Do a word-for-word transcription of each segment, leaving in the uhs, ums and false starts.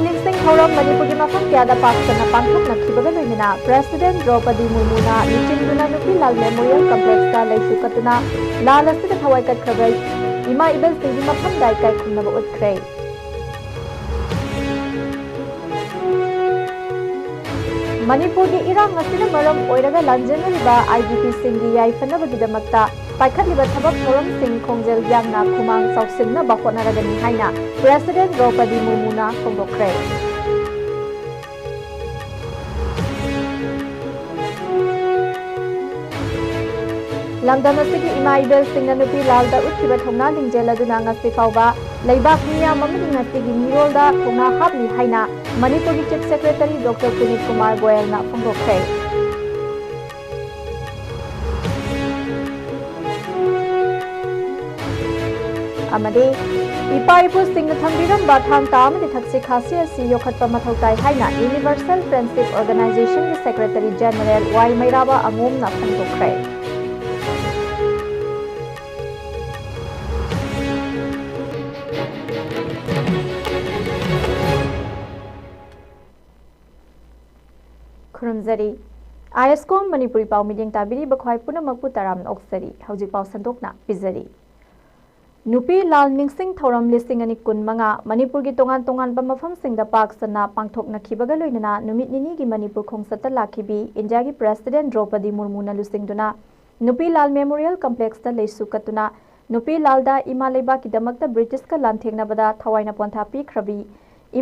ꯅꯤꯡꯁꯤꯡ ꯊꯧꯔꯝ ꯃꯅꯤꯄꯨꯔꯒꯤ ꯃꯐꯝ ꯀꯌꯥꯗ ꯄꯥꯛ ꯁꯟꯅ ꯄꯥꯡꯊꯣꯛꯅꯈꯤꯕꯒ ꯂꯣꯏꯅꯅ President ꯗ꯭ꯔꯧꯄꯗꯤ ꯃꯨꯔꯃꯨꯅ ꯂꯨꯆꯤꯡꯗꯨꯅ ꯅꯨꯄꯤ ꯂꯥꯜ Memorial Complexꯇ ꯂꯩꯁꯨ ꯀꯠꯇꯨꯅ ꯂꯥꯜ ꯑꯁꯤꯗ ꯊꯋꯥꯏ ꯀꯠꯈ꯭ꯔꯕ ꯏꯃꯥ ꯏꯕꯦꯜꯁꯤꯡꯒꯤ ꯃꯐꯝꯗ ꯏꯀꯥꯏ ꯈꯨꯝꯅꯕ ꯎꯠꯈ꯭ꯔꯦ꯫ ꯃꯅꯤꯄꯨꯔꯒꯤ ꯏꯔꯥꯡ ꯑꯁꯤꯅ ꯃꯔꯝ ꯑꯣꯏꯔꯒ ꯂꯥꯟꯖꯦꯟꯅꯔꯤꯕ IDPꯁꯤꯡꯒꯤ ꯌꯥꯏꯐꯅꯕꯒꯤꯗꯃꯛꯇ ꯄꯥꯏꯈꯠꯂꯤꯕ ꯊꯕꯛ ꯊꯧꯔꯝꯁꯤꯡ ꯈꯣꯡꯖꯦꯜ ꯌꯥꯡꯅ ꯈꯨꯃꯥꯡ ꯆꯥꯎꯁꯤꯟꯅꯕ ꯍꯣꯠꯅꯔꯒꯅꯤ ꯍꯥꯏꯅ President ꯗ꯭ꯔꯧꯄꯗꯤ ꯃꯨꯔꯃꯨꯅ ꯐꯣꯡꯗꯣꯛꯈ꯭ꯔꯦ꯫ ꯂꯝꯗꯝ ꯑꯁꯤꯒꯤ ꯏꯃꯥ ꯏꯕꯦꯜꯁꯤꯡꯅ ꯅꯨꯄꯤ ꯂꯥꯜꯗ ꯎꯠꯈꯤꯕ ꯊꯧꯅꯥ ꯂꯤꯡꯖꯦꯜ ꯑꯗꯨꯅ ꯉꯁꯤ ꯐꯥꯎꯕ ꯂꯩꯕꯥꯛ ꯃꯤꯌꯥꯝ ꯑꯃꯗꯤ ꯉꯁꯤꯒꯤ ꯃꯤꯔꯣꯜꯗ ꯊꯧꯅꯥ ꯍꯥꯞꯂꯤ ꯍꯥꯏꯅ ꯃꯅꯤꯄꯨꯔꯒꯤ Chief Secretary Doctor ꯄꯨꯅꯤꯠ ꯀꯨꯃꯥꯔ ꯒꯣꯌꯜꯅ ꯐꯣꯡꯗꯣꯛꯈ꯭ꯔꯦ꯫ ꯑꯃꯗꯤ ꯏꯄꯥ ꯏꯄꯨꯁꯤꯡꯅ ꯊꯝꯕꯤꯔꯝꯕ ꯊꯥꯡ ꯇꯥ ꯑꯃꯗꯤ ꯊꯛꯁꯤ ꯈꯥꯁꯤ ꯑꯁꯤ ꯌꯣꯛꯈꯠꯄ ꯃꯊꯧ ꯇꯥꯏ ꯍꯥꯏꯅ Universal Friendship Organizationꯒꯤ Secretary General ꯋꯥꯏ ꯃꯩꯔꯥꯕ ꯑꯉꯣꯝꯅ ꯐꯣꯡꯗꯣꯛꯈ꯭ꯔꯦ꯫ ꯈꯨꯔꯨꯝꯖꯔꯤ꯫ ISCOM ꯃꯅꯤꯄꯨꯔꯤ ꯄꯥꯎ ꯃꯤꯠꯌꯦꯡ ꯇꯥꯕꯤꯔꯤꯕ ꯈ꯭ꯋꯥꯏ ꯄꯨꯝꯅꯃꯛꯄꯨ ꯇꯔꯥꯝꯅ ꯑꯣꯛꯆꯔꯤ꯫ ꯍꯧꯖꯤꯛ ꯄꯥꯎ ꯁꯟꯗꯣꯛꯅ ꯄꯤꯖꯔꯤ꯫ ꯅꯨꯄꯤ ꯂꯥꯜ ꯅꯤꯡꯁꯤꯡ ꯊꯧꯔꯝ ꯂꯤꯁꯤꯡ ꯑꯅꯤ ꯀꯨꯟ ꯃꯉꯥ ꯃꯅꯤꯄꯨꯔꯒꯤ ꯇꯣꯉꯥꯟ ꯇꯣꯉꯥꯟꯕ ꯃꯐꯝꯁꯤꯡꯗ ꯄꯥꯛ ꯁꯟꯅ ꯄꯥꯡꯊꯣꯛꯅꯈꯤꯕꯒ ꯂꯣꯏꯅꯅ ꯅꯨꯃꯤꯠ ꯅꯤꯅꯤꯒꯤ ꯃꯅꯤꯄꯨꯔ ꯈꯣꯡꯆꯠꯇ ꯂꯥꯛꯈꯤꯕꯤ ꯏꯟꯗꯤꯌꯥꯒꯤ President ꯗ꯭ꯔꯧꯄꯗꯤ ꯃꯨꯔꯃꯨꯅ ꯂꯨꯆꯤꯡꯗꯨꯅ ꯅꯨꯄꯤ ꯂꯥꯜ Memorial Complexꯇ ꯂꯩꯁꯨ ꯀꯠꯇꯨꯅ ꯅꯨꯄꯤ ꯂꯥꯜꯗ ꯏꯃꯥ ꯂꯩꯕꯥꯛꯀꯤꯗꯃꯛꯇ ꯕ꯭ꯔꯤꯇꯤꯁꯀ ꯂꯥꯟꯊꯦꯡꯅꯕꯗ ꯊꯋꯥꯏꯅ ꯄꯣꯟꯊꯥ ꯄꯤꯈ꯭ꯔꯕꯤ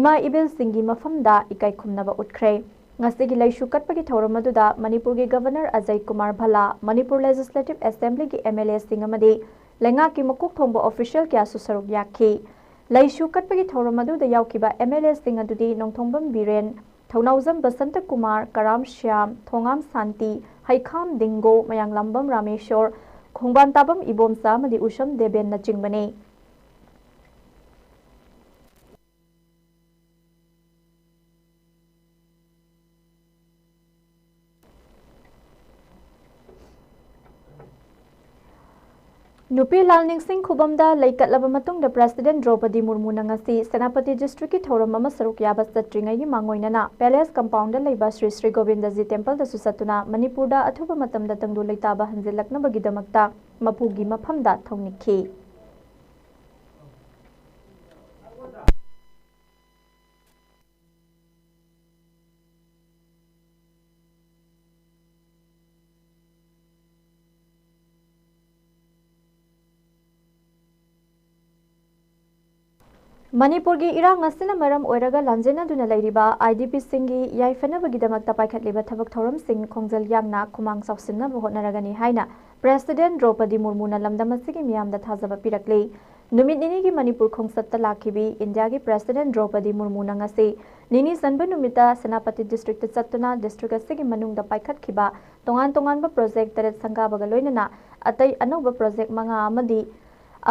ꯏꯃꯥ ꯏꯕꯦꯜꯁꯤꯡꯒꯤ ꯃꯐꯝꯗ ꯏꯀꯥꯏ ꯈꯨꯝꯅꯕ ꯎꯠꯈ꯭ꯔꯦ꯫ ꯉꯁꯤꯒꯤ ꯂꯩꯁꯨ ꯀꯠꯄꯒꯤ ꯊꯧꯔꯝ ꯑꯗꯨꯗ ꯃꯅꯤꯄꯨꯔꯒꯤ Governor ꯑꯖꯌ ꯀꯨꯃꯥꯔ ꯚꯜꯂꯥ, ꯃꯅꯤꯄꯨꯔ Legislative Assemblyꯒꯤ MLAꯁꯤꯡ ꯑꯃꯗꯤ ꯂꯩꯉꯥꯛꯀꯤ ꯃꯀꯣꯛ ꯊꯣꯡꯕ official ꯀꯌꯥꯁꯨ ꯁꯔꯨꯛ ꯌꯥꯈꯤ꯫ ꯂꯩꯁꯨ ꯀꯠꯄꯒꯤ ꯊꯧꯔꯝ ꯑꯗꯨꯗ ꯌꯥꯎꯈꯤꯕ MLAꯁꯤꯡ ꯑꯗꯨꯗꯤ ꯅꯣꯡꯊꯣꯝꯕꯝ ꯕꯤꯔꯦꯟ, ꯊꯧꯅꯥꯎꯖꯝ ꯕꯁꯟꯇ ꯀꯨꯃꯥꯔ, ꯀꯔꯥꯝ ꯁ꯭ꯌꯥꯝ, ꯊꯣꯉꯥꯝ ꯁꯥꯟꯇꯤ, ꯍꯩꯈꯥꯝ ꯗꯤꯡꯒꯣ, ꯃꯌꯥꯡꯂꯥꯝꯕꯝ ꯔꯥꯃꯦꯁꯣꯔ, ꯈꯣꯡꯕꯥꯟ ꯇꯥꯕꯝ ꯏꯕꯣꯝꯆꯥ ꯑꯃꯗꯤ ꯎꯁꯝ ꯗꯦꯕꯦꯟꯅꯆꯤꯡꯕꯅꯤ꯫ ꯅꯨꯄꯤ ꯂꯥꯜꯅꯤꯡꯁꯤꯡ ꯈꯨꯕꯝꯗ ꯂꯩꯀꯠꯂꯕ ꯃꯇꯨꯡꯗ President ꯗ꯭ꯔꯧꯄꯗꯤ ꯃꯨꯔꯃꯨꯅ ꯉꯁꯤ ꯁꯦꯅꯥꯄꯇꯤ districtꯀꯤ ꯊꯧꯔꯝ ꯑꯃ ꯁꯔꯨꯛ ꯌꯥꯕ ꯆꯠꯇ꯭ꯔꯤꯉꯩꯒꯤ ꯃꯥꯡꯑꯣꯏꯅꯅ Palace compoundꯗ ꯂꯩꯕ ꯁ꯭ꯔꯤ ꯁ꯭ꯔꯤ ꯒꯣꯕꯤꯟꯗꯖꯤ templeꯗꯁꯨ ꯆꯠꯇꯨꯅ ꯃꯅꯤꯄꯨꯔꯗ ꯑꯊꯨꯕ ꯃꯇꯝꯗ ꯇꯪꯗꯨ ꯂꯩꯇꯥꯕ ꯍꯟꯖꯤꯜꯂꯛꯅꯕꯒꯤꯗꯃꯛꯇ ꯃꯄꯨꯒꯤ ꯃꯐꯝꯗ ꯊꯧꯅꯤꯛꯈꯤ꯫ ꯃꯅꯤꯄꯨꯔꯒꯤ ꯏꯔꯥꯡ ꯑꯁꯤꯅ ꯃꯔꯝ ꯑꯣꯏꯔꯒ ꯂꯥꯟꯖꯦꯟꯅꯗꯨꯅ ꯂꯩꯔꯤꯕ IDPꯁꯤꯡꯒꯤ ꯌꯥꯏꯐꯅꯕꯒꯤꯗꯃꯛꯇ ꯄꯥꯏꯈꯠꯂꯤꯕ ꯊꯕꯛ ꯊꯧꯔꯝꯁꯤꯡ ꯈꯣꯡꯖꯦꯜ ꯌꯥꯡꯅ ꯈꯨꯃꯥꯡ ꯆꯥꯎꯁꯤꯟꯅꯕ ꯍꯣꯠꯅꯔꯒꯅꯤ ꯍꯥꯏꯅ President ꯗ꯭ꯔꯧꯄꯗꯤ ꯃꯨꯔꯃꯨꯅ ꯂꯝꯗꯝ ꯑꯁꯤꯒꯤ ꯃꯤꯌꯥꯝꯗ ꯊꯥꯖꯕ ꯄꯤꯔꯛꯂꯤ꯫ ꯅꯨꯃꯤꯠ ꯅꯤꯅꯤꯒꯤ ꯃꯅꯤꯄꯨꯔ ꯈꯣꯡꯆꯠꯇ ꯂꯥꯛꯈꯤꯕꯤ ꯏꯟꯗꯤꯌꯥꯒꯤ President ꯗ꯭ꯔꯧꯄꯗꯤ ꯃꯨꯔꯃꯨꯅ ꯉꯁꯤ ꯅꯤꯅꯤ ꯆꯟꯕ ꯅꯨꯃꯤꯠꯇ ꯁꯦꯅꯥꯄꯇꯤ districtꯇ ꯆꯠꯇꯨꯅ district ꯑꯁꯤꯒꯤ ꯃꯅꯨꯡꯗ ꯄꯥꯏꯈꯠꯈꯤꯕ ꯇꯣꯉꯥꯟ ꯇꯣꯉꯥꯟꯕ project ꯇꯔꯦꯠ ꯁꯪꯒꯥꯕꯒ ꯂꯣꯏꯅꯅ ꯑꯇꯩ ꯑꯅꯧꯕ project ꯃꯉꯥ ꯑꯃꯗꯤ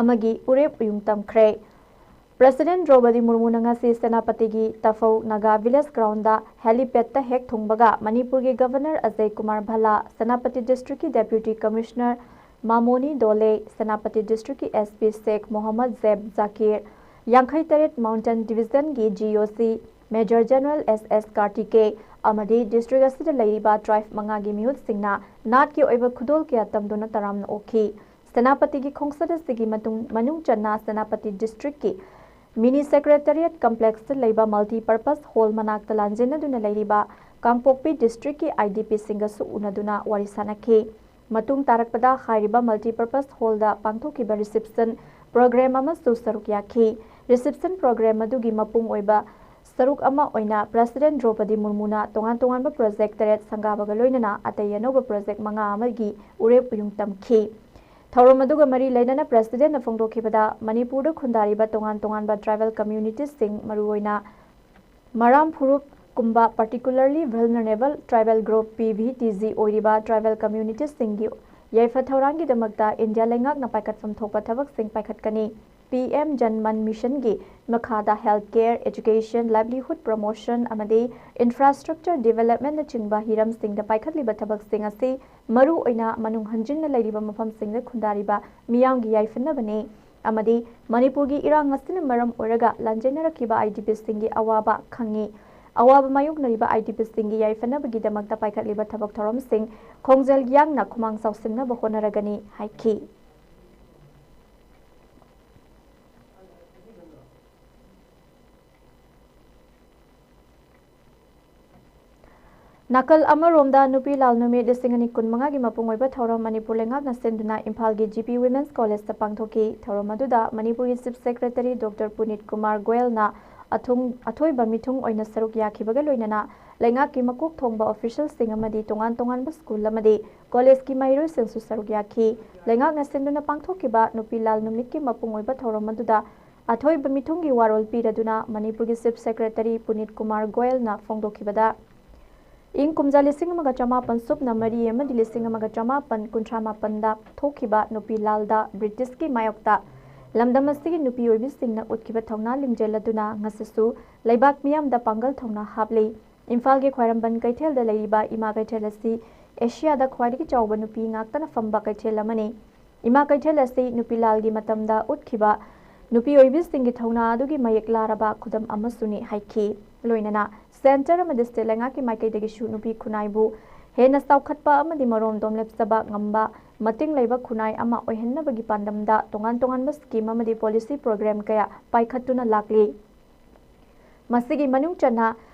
ꯑꯃꯒꯤ ꯎꯔꯦꯞ ꯎꯌꯨꯡ ꯇꯝꯈ꯭ꯔꯦ꯫ President ꯗ꯭ꯔꯧꯄꯗꯤ ꯃꯨꯔꯃꯨꯅ ꯉꯁꯤ ꯁꯦꯅꯥꯄꯇꯤꯒꯤ ꯇꯐꯧ ꯅꯥꯒꯥ village groundꯗ helipadꯇ ꯍꯦꯛ ꯊꯨꯡꯕꯒ ꯃꯅꯤꯄꯨꯔꯒꯤ Governor Ajay Kumar ꯚꯜꯂꯥ, Senapati districtꯀꯤ Deputy Commissioner ꯃꯥꯃꯣꯅꯤ ꯗꯣꯂꯦ, Senapati districtꯀꯤ SP ꯁꯦꯈ ꯃꯣꯍꯝꯃꯗ ꯖꯦꯕ ꯖꯥꯀꯤꯔ, ꯌꯥꯡꯈꯩ ꯇꯔꯦꯠ Mountain Divisionꯒꯤ GOC Major General S S ꯀꯥꯔꯇꯤꯀꯦ ꯑꯃꯗꯤ district ꯑꯁꯤꯗ ꯂꯩꯔꯤꯕ tribe ꯃꯉꯥꯒꯤ ꯃꯤꯍꯨꯠꯁꯤꯡꯅ ꯅꯥꯠꯀꯤ ꯑꯣꯏꯕ ꯈꯨꯗꯣꯜ ꯀꯌꯥ ꯇꯝꯗꯨꯅ ꯇꯔꯥꯝꯅ ꯑꯣꯛꯈꯤ꯫ ꯁꯦꯅꯥꯄꯇꯤꯒꯤ ꯈꯣꯡꯆꯠ ꯑꯁꯤꯒꯤ ꯃꯇꯨꯡ, ꯃꯅꯨꯡ ꯆꯟꯅ ꯁꯦꯅꯥꯄꯇꯤ districtꯀꯤ Mini Secretariat Complexꯇ ꯂꯩꯕ Multi Purpose Hall ꯃꯅꯥꯛꯇ ꯂꯥꯟꯖꯦꯟꯅꯗꯨꯅ ꯂꯩꯔꯤꯕ ꯀꯥꯡꯄꯣꯛꯄꯤ districtꯀꯤ IDPꯁꯤꯡꯒꯁꯨ ꯎꯅꯗꯨꯅ ꯋꯥꯔꯤ ꯁꯥꯅꯈꯤ꯫ ꯃꯇꯨꯡ ꯇꯥꯔꯛꯄꯗ ꯍꯥꯏꯔꯤꯕ Multi Purpose Hallꯗ ꯄꯥꯡꯊꯣꯛꯈꯤꯕ reception program ꯑꯃꯁꯨ ꯁꯔꯨꯛ ꯌꯥꯈꯤ꯫ Reception program ꯑꯗꯨꯒꯤ ꯃꯄꯨꯡ ꯑꯣꯏꯕ ꯁꯔꯨꯛ ꯑꯃ ꯑꯣꯏꯅ President ꯗ꯭ꯔꯧꯄꯗꯤ ꯃꯨꯔꯃꯨꯅ ꯇꯣꯉꯥꯟ ꯇꯣꯉꯥꯟꯕ project ꯇꯔꯦꯠ ꯁꯪꯒꯥꯕꯒ ꯂꯣꯏꯅꯅ ꯑꯇꯩ ꯑꯅꯧꯕ project ꯃꯉꯥ ꯑꯃꯒꯤ ꯎꯔꯦꯞ ꯎꯌꯨꯡ ꯇꯝꯈꯤ꯫ ꯊꯧꯔꯝ ꯑꯗꯨꯒ ꯃꯔꯤ ꯂꯩꯅꯅ Presidentꯅ ꯐꯣꯡꯗꯣꯛꯈꯤꯕꯗ, ꯃꯅꯤꯄꯨꯔꯗ ꯈꯨꯟꯗꯥꯔꯤꯕ ꯇꯣꯉꯥꯟ ꯇꯣꯉꯥꯟꯕ tribal communitiesꯁꯤꯡ, ꯃꯔꯨꯑꯣꯏꯅ ꯃꯔꯥꯝ ꯐꯨꯔꯨꯞ ꯀꯨꯝꯕ particularly vulnerable tribal group, PVTG, ꯑꯣꯏꯔꯤꯕ tribal communitiesꯁꯤꯡꯒꯤ ꯌꯥꯏꯐ ꯊꯧꯔꯥꯡꯒꯤꯗꯃꯛꯇ ꯏꯟꯗꯤꯌꯥ ꯂꯩꯉꯥꯛꯅ ꯄꯥꯏꯈꯠꯐꯝ ꯊꯣꯛꯄ ꯊꯕꯛꯁꯤꯡ ꯄꯥꯏꯈꯠꯀꯅꯤ꯫ ꯄꯤ ꯑꯦꯝ ꯖꯟ ꯃꯟ ꯃꯤꯁꯟꯒꯤ ꯃꯈꯥꯗ health care, education, livelihood promotion ꯑꯃꯗꯤ infrastructure developmentꯅꯆꯤꯡꯕ ꯍꯤꯔꯝꯁꯤꯡꯗ ꯄꯥꯏꯈꯠꯂꯤꯕ ꯊꯕꯛꯁꯤꯡ ꯑꯁꯤ ꯃꯔꯨ ꯑꯣꯏꯅ ꯃꯅꯨꯡ ꯍꯟꯖꯤꯟꯅ ꯂꯩꯔꯤꯕ ꯃꯐꯝꯁꯤꯡꯗ ꯈꯨꯟꯗꯥꯔꯤꯕ ꯃꯤꯌꯥꯝꯒꯤ ꯌꯥꯏꯐꯅꯕꯅꯤ ꯑꯃꯗꯤ ꯃꯅꯤꯄꯨꯔꯒꯤ ꯏꯔꯥꯡ ꯑꯁꯤꯅ ꯃꯔꯝ ꯑꯣꯏꯔꯒ ꯂꯥꯟꯖꯦꯟꯅꯔꯛꯈꯤꯕ IDPꯁꯤꯡꯒꯤ ꯑꯋꯥꯕ ꯈꯪꯉꯤ꯫ ꯑꯋꯥꯕ ꯃꯥꯌꯣꯛꯅꯔꯤꯕ IDPꯁꯤꯡꯒꯤ ꯌꯥꯏꯐꯅꯕꯒꯤꯗꯃꯛꯇ ꯄꯥꯏꯈꯠꯂꯤꯕ ꯊꯕꯛ ꯊꯧꯔꯝꯁꯤꯡ ꯈꯣꯡꯖꯦꯜ ꯌꯥꯡꯅ ꯈꯨꯃꯥꯡ ꯆꯥꯎꯁꯤꯟꯅꯕ ꯍꯣꯠꯅꯔꯒꯅꯤ ꯍꯥꯏꯈꯤ꯫ ꯅꯥꯀꯜ ꯑꯃꯔꯣꯝꯗ ꯅꯨꯄꯤ ꯂꯥꯜ ꯅꯨꯃꯤꯠ ꯂꯤꯁꯤꯡ ꯑꯅꯤ ꯀꯨꯟꯃꯉꯥꯒꯤ ꯃꯄꯨꯡ ꯑꯣꯏꯕ ꯊꯧꯔꯝ ꯃꯅꯤꯄꯨꯔ ꯂꯩꯉꯥꯛꯅ ꯁꯤꯟꯗꯨꯅ ꯏꯝꯐꯥꯜꯒꯤ G P Women's Collegeꯇ ꯄꯥꯡꯊꯣꯛꯈꯤ꯫ ꯊꯧꯔꯝ ꯑꯗꯨꯗ ꯃꯅꯤꯄꯨꯔꯒꯤ Chief Secretary Doctor ꯄꯨꯅꯤꯠ ꯀꯨꯃꯥꯔ ꯒꯣꯌꯜꯅ ꯑꯊꯨꯡ-, ꯑꯊꯣꯏꯕ ꯃꯤꯊꯨꯡ ꯑꯣꯏꯅ ꯁꯔꯨꯛ ꯌꯥꯈꯤꯕꯒ ꯂꯣꯏꯅꯅ ꯂꯩꯉꯥꯛꯀꯤ ꯃꯀꯣꯛ ꯊꯣꯡꯕ officialꯁꯤꯡ ꯑꯃꯗꯤ ꯇꯣꯉꯥꯟ ꯇꯣꯉꯥꯟꯕ school ꯑꯃꯗꯤ collegeꯀꯤ ꯃꯍꯩꯔꯣꯏꯁꯤꯡꯁꯨ ꯁꯔꯨꯛ ꯌꯥꯈꯤ꯫ ꯂꯩꯉꯥꯛꯅ ꯁꯤꯟꯗꯨꯅ ꯄꯥꯡꯊꯣꯛꯈꯤꯕ ꯅꯨꯄꯤ ꯂꯥꯜ ꯅꯨꯃꯤꯠꯀꯤ ꯃꯄꯨꯡ ꯑꯣꯏꯕ ꯊꯧꯔꯝ ꯑꯗꯨꯗ ꯑꯊꯣꯏꯕ ꯃꯤꯊꯨꯡꯒꯤ ꯋꯥꯔꯣꯜ ꯄꯤꯔꯗꯨꯅ ꯃꯅꯤꯄꯨꯔꯒꯤ Chief Secretary ꯄꯨꯅꯤꯠ ꯀꯨꯃꯥꯔ ꯒꯣꯌꯜꯅ ꯐꯣꯡꯗꯣꯛꯈꯤꯕꯗ, ꯏꯪ ꯀꯨꯝꯖꯥ ꯂꯤꯁꯤꯡ ꯑꯃꯒ ꯆꯃꯥꯄꯟ ꯁꯨꯞꯅ ꯃꯔꯤ ꯑꯃꯗꯤ ꯂꯤꯁꯤꯡ ꯑꯃꯒ ꯆꯃꯥꯄꯟ ꯀꯨꯟꯊ꯭ꯔꯥ ꯃꯥꯄꯟꯗ ꯊꯣꯛꯈꯤꯕ ꯅꯨꯄꯤ ꯂꯥꯜꯗ ꯕ꯭ꯔꯤꯇꯤꯁꯀꯤ ꯃꯥꯌꯣꯛꯇ ꯂꯝꯗꯝ ꯑꯁꯤꯒꯤ ꯅꯨꯄꯤ ꯑꯣꯏꯕꯤꯁꯤꯡꯅ ꯎꯠꯈꯤꯕ ꯊꯧꯅꯥ ꯂꯤꯡꯖꯦꯜ ꯑꯗꯨꯅ ꯉꯁꯤꯁꯨ ꯂꯩꯕꯥꯛ ꯃꯤꯌꯥꯝꯗ ꯄꯥꯡꯒꯜ ꯊꯧꯅꯥ ꯍꯥꯞꯂꯤ꯫ ꯏꯝꯐꯥꯜꯒꯤ ꯈ꯭ꯋꯥꯏꯔꯝꯕꯟ ꯀꯩꯊꯦꯜꯗ ꯂꯩꯔꯤꯕ ꯏꯃꯥ ꯀꯩꯊꯦꯜ ꯑꯁꯤ ꯑꯦꯁꯤꯌꯥꯗ ꯈ꯭ꯋꯥꯏꯗꯒꯤ ꯆꯥꯎꯕ ꯅꯨꯄꯤ ꯉꯥꯛꯇꯅ ꯐꯝꯕ ꯀꯩꯊꯦꯜ ꯑꯃꯅꯤ꯫ ꯏꯃꯥ ꯀꯩꯊꯦꯜ ꯑꯁꯤ ꯅꯨꯄꯤ ꯂꯥꯜꯒꯤ ꯃꯇꯝꯗ ꯎꯠꯈꯤꯕ ꯅꯨꯄꯤ ꯑꯣꯏꯕꯤꯁꯤꯡꯒꯤ ꯊꯧꯅꯥ ꯑꯗꯨꯒꯤ ꯃꯌꯦꯛ ꯂꯥꯔꯕ ꯈꯨꯗꯝ ꯑꯃꯁꯨꯅꯤ ꯍꯥꯏꯈꯤ꯫ ꯂꯣꯏꯅꯅ centre ꯑꯃꯗꯤ state ꯂꯩꯉꯥꯛꯀꯤ ꯃꯥꯏꯀꯩꯗꯒꯤꯁꯨ ꯅꯨꯄꯤ ꯈꯨꯟꯅꯥꯏꯕꯨ ꯍꯦꯟꯅ ꯆꯥꯎꯈꯠꯄ ꯑꯃꯗꯤ ꯃꯔꯣꯝꯗꯣꯝ ꯂꯦꯞꯆꯕ ꯉꯝꯕ ꯃꯇꯤꯡ ꯂꯩꯕ ꯈꯨꯟꯅꯥꯏ ꯑꯃ ꯑꯣꯏꯍꯟꯅꯕꯒꯤ ꯄꯥꯟꯗꯝꯗ ꯇꯣꯉꯥꯟ ꯇꯣꯉꯥꯟꯕ scheme ꯑꯃꯗꯤ policy program ꯀꯌꯥ ꯄꯥꯏꯈꯠꯇꯨꯅ ꯂꯥꯛꯂꯤ꯫ ꯃꯁꯤꯒꯤ ꯃꯅꯨꯡ ꯆꯟꯅ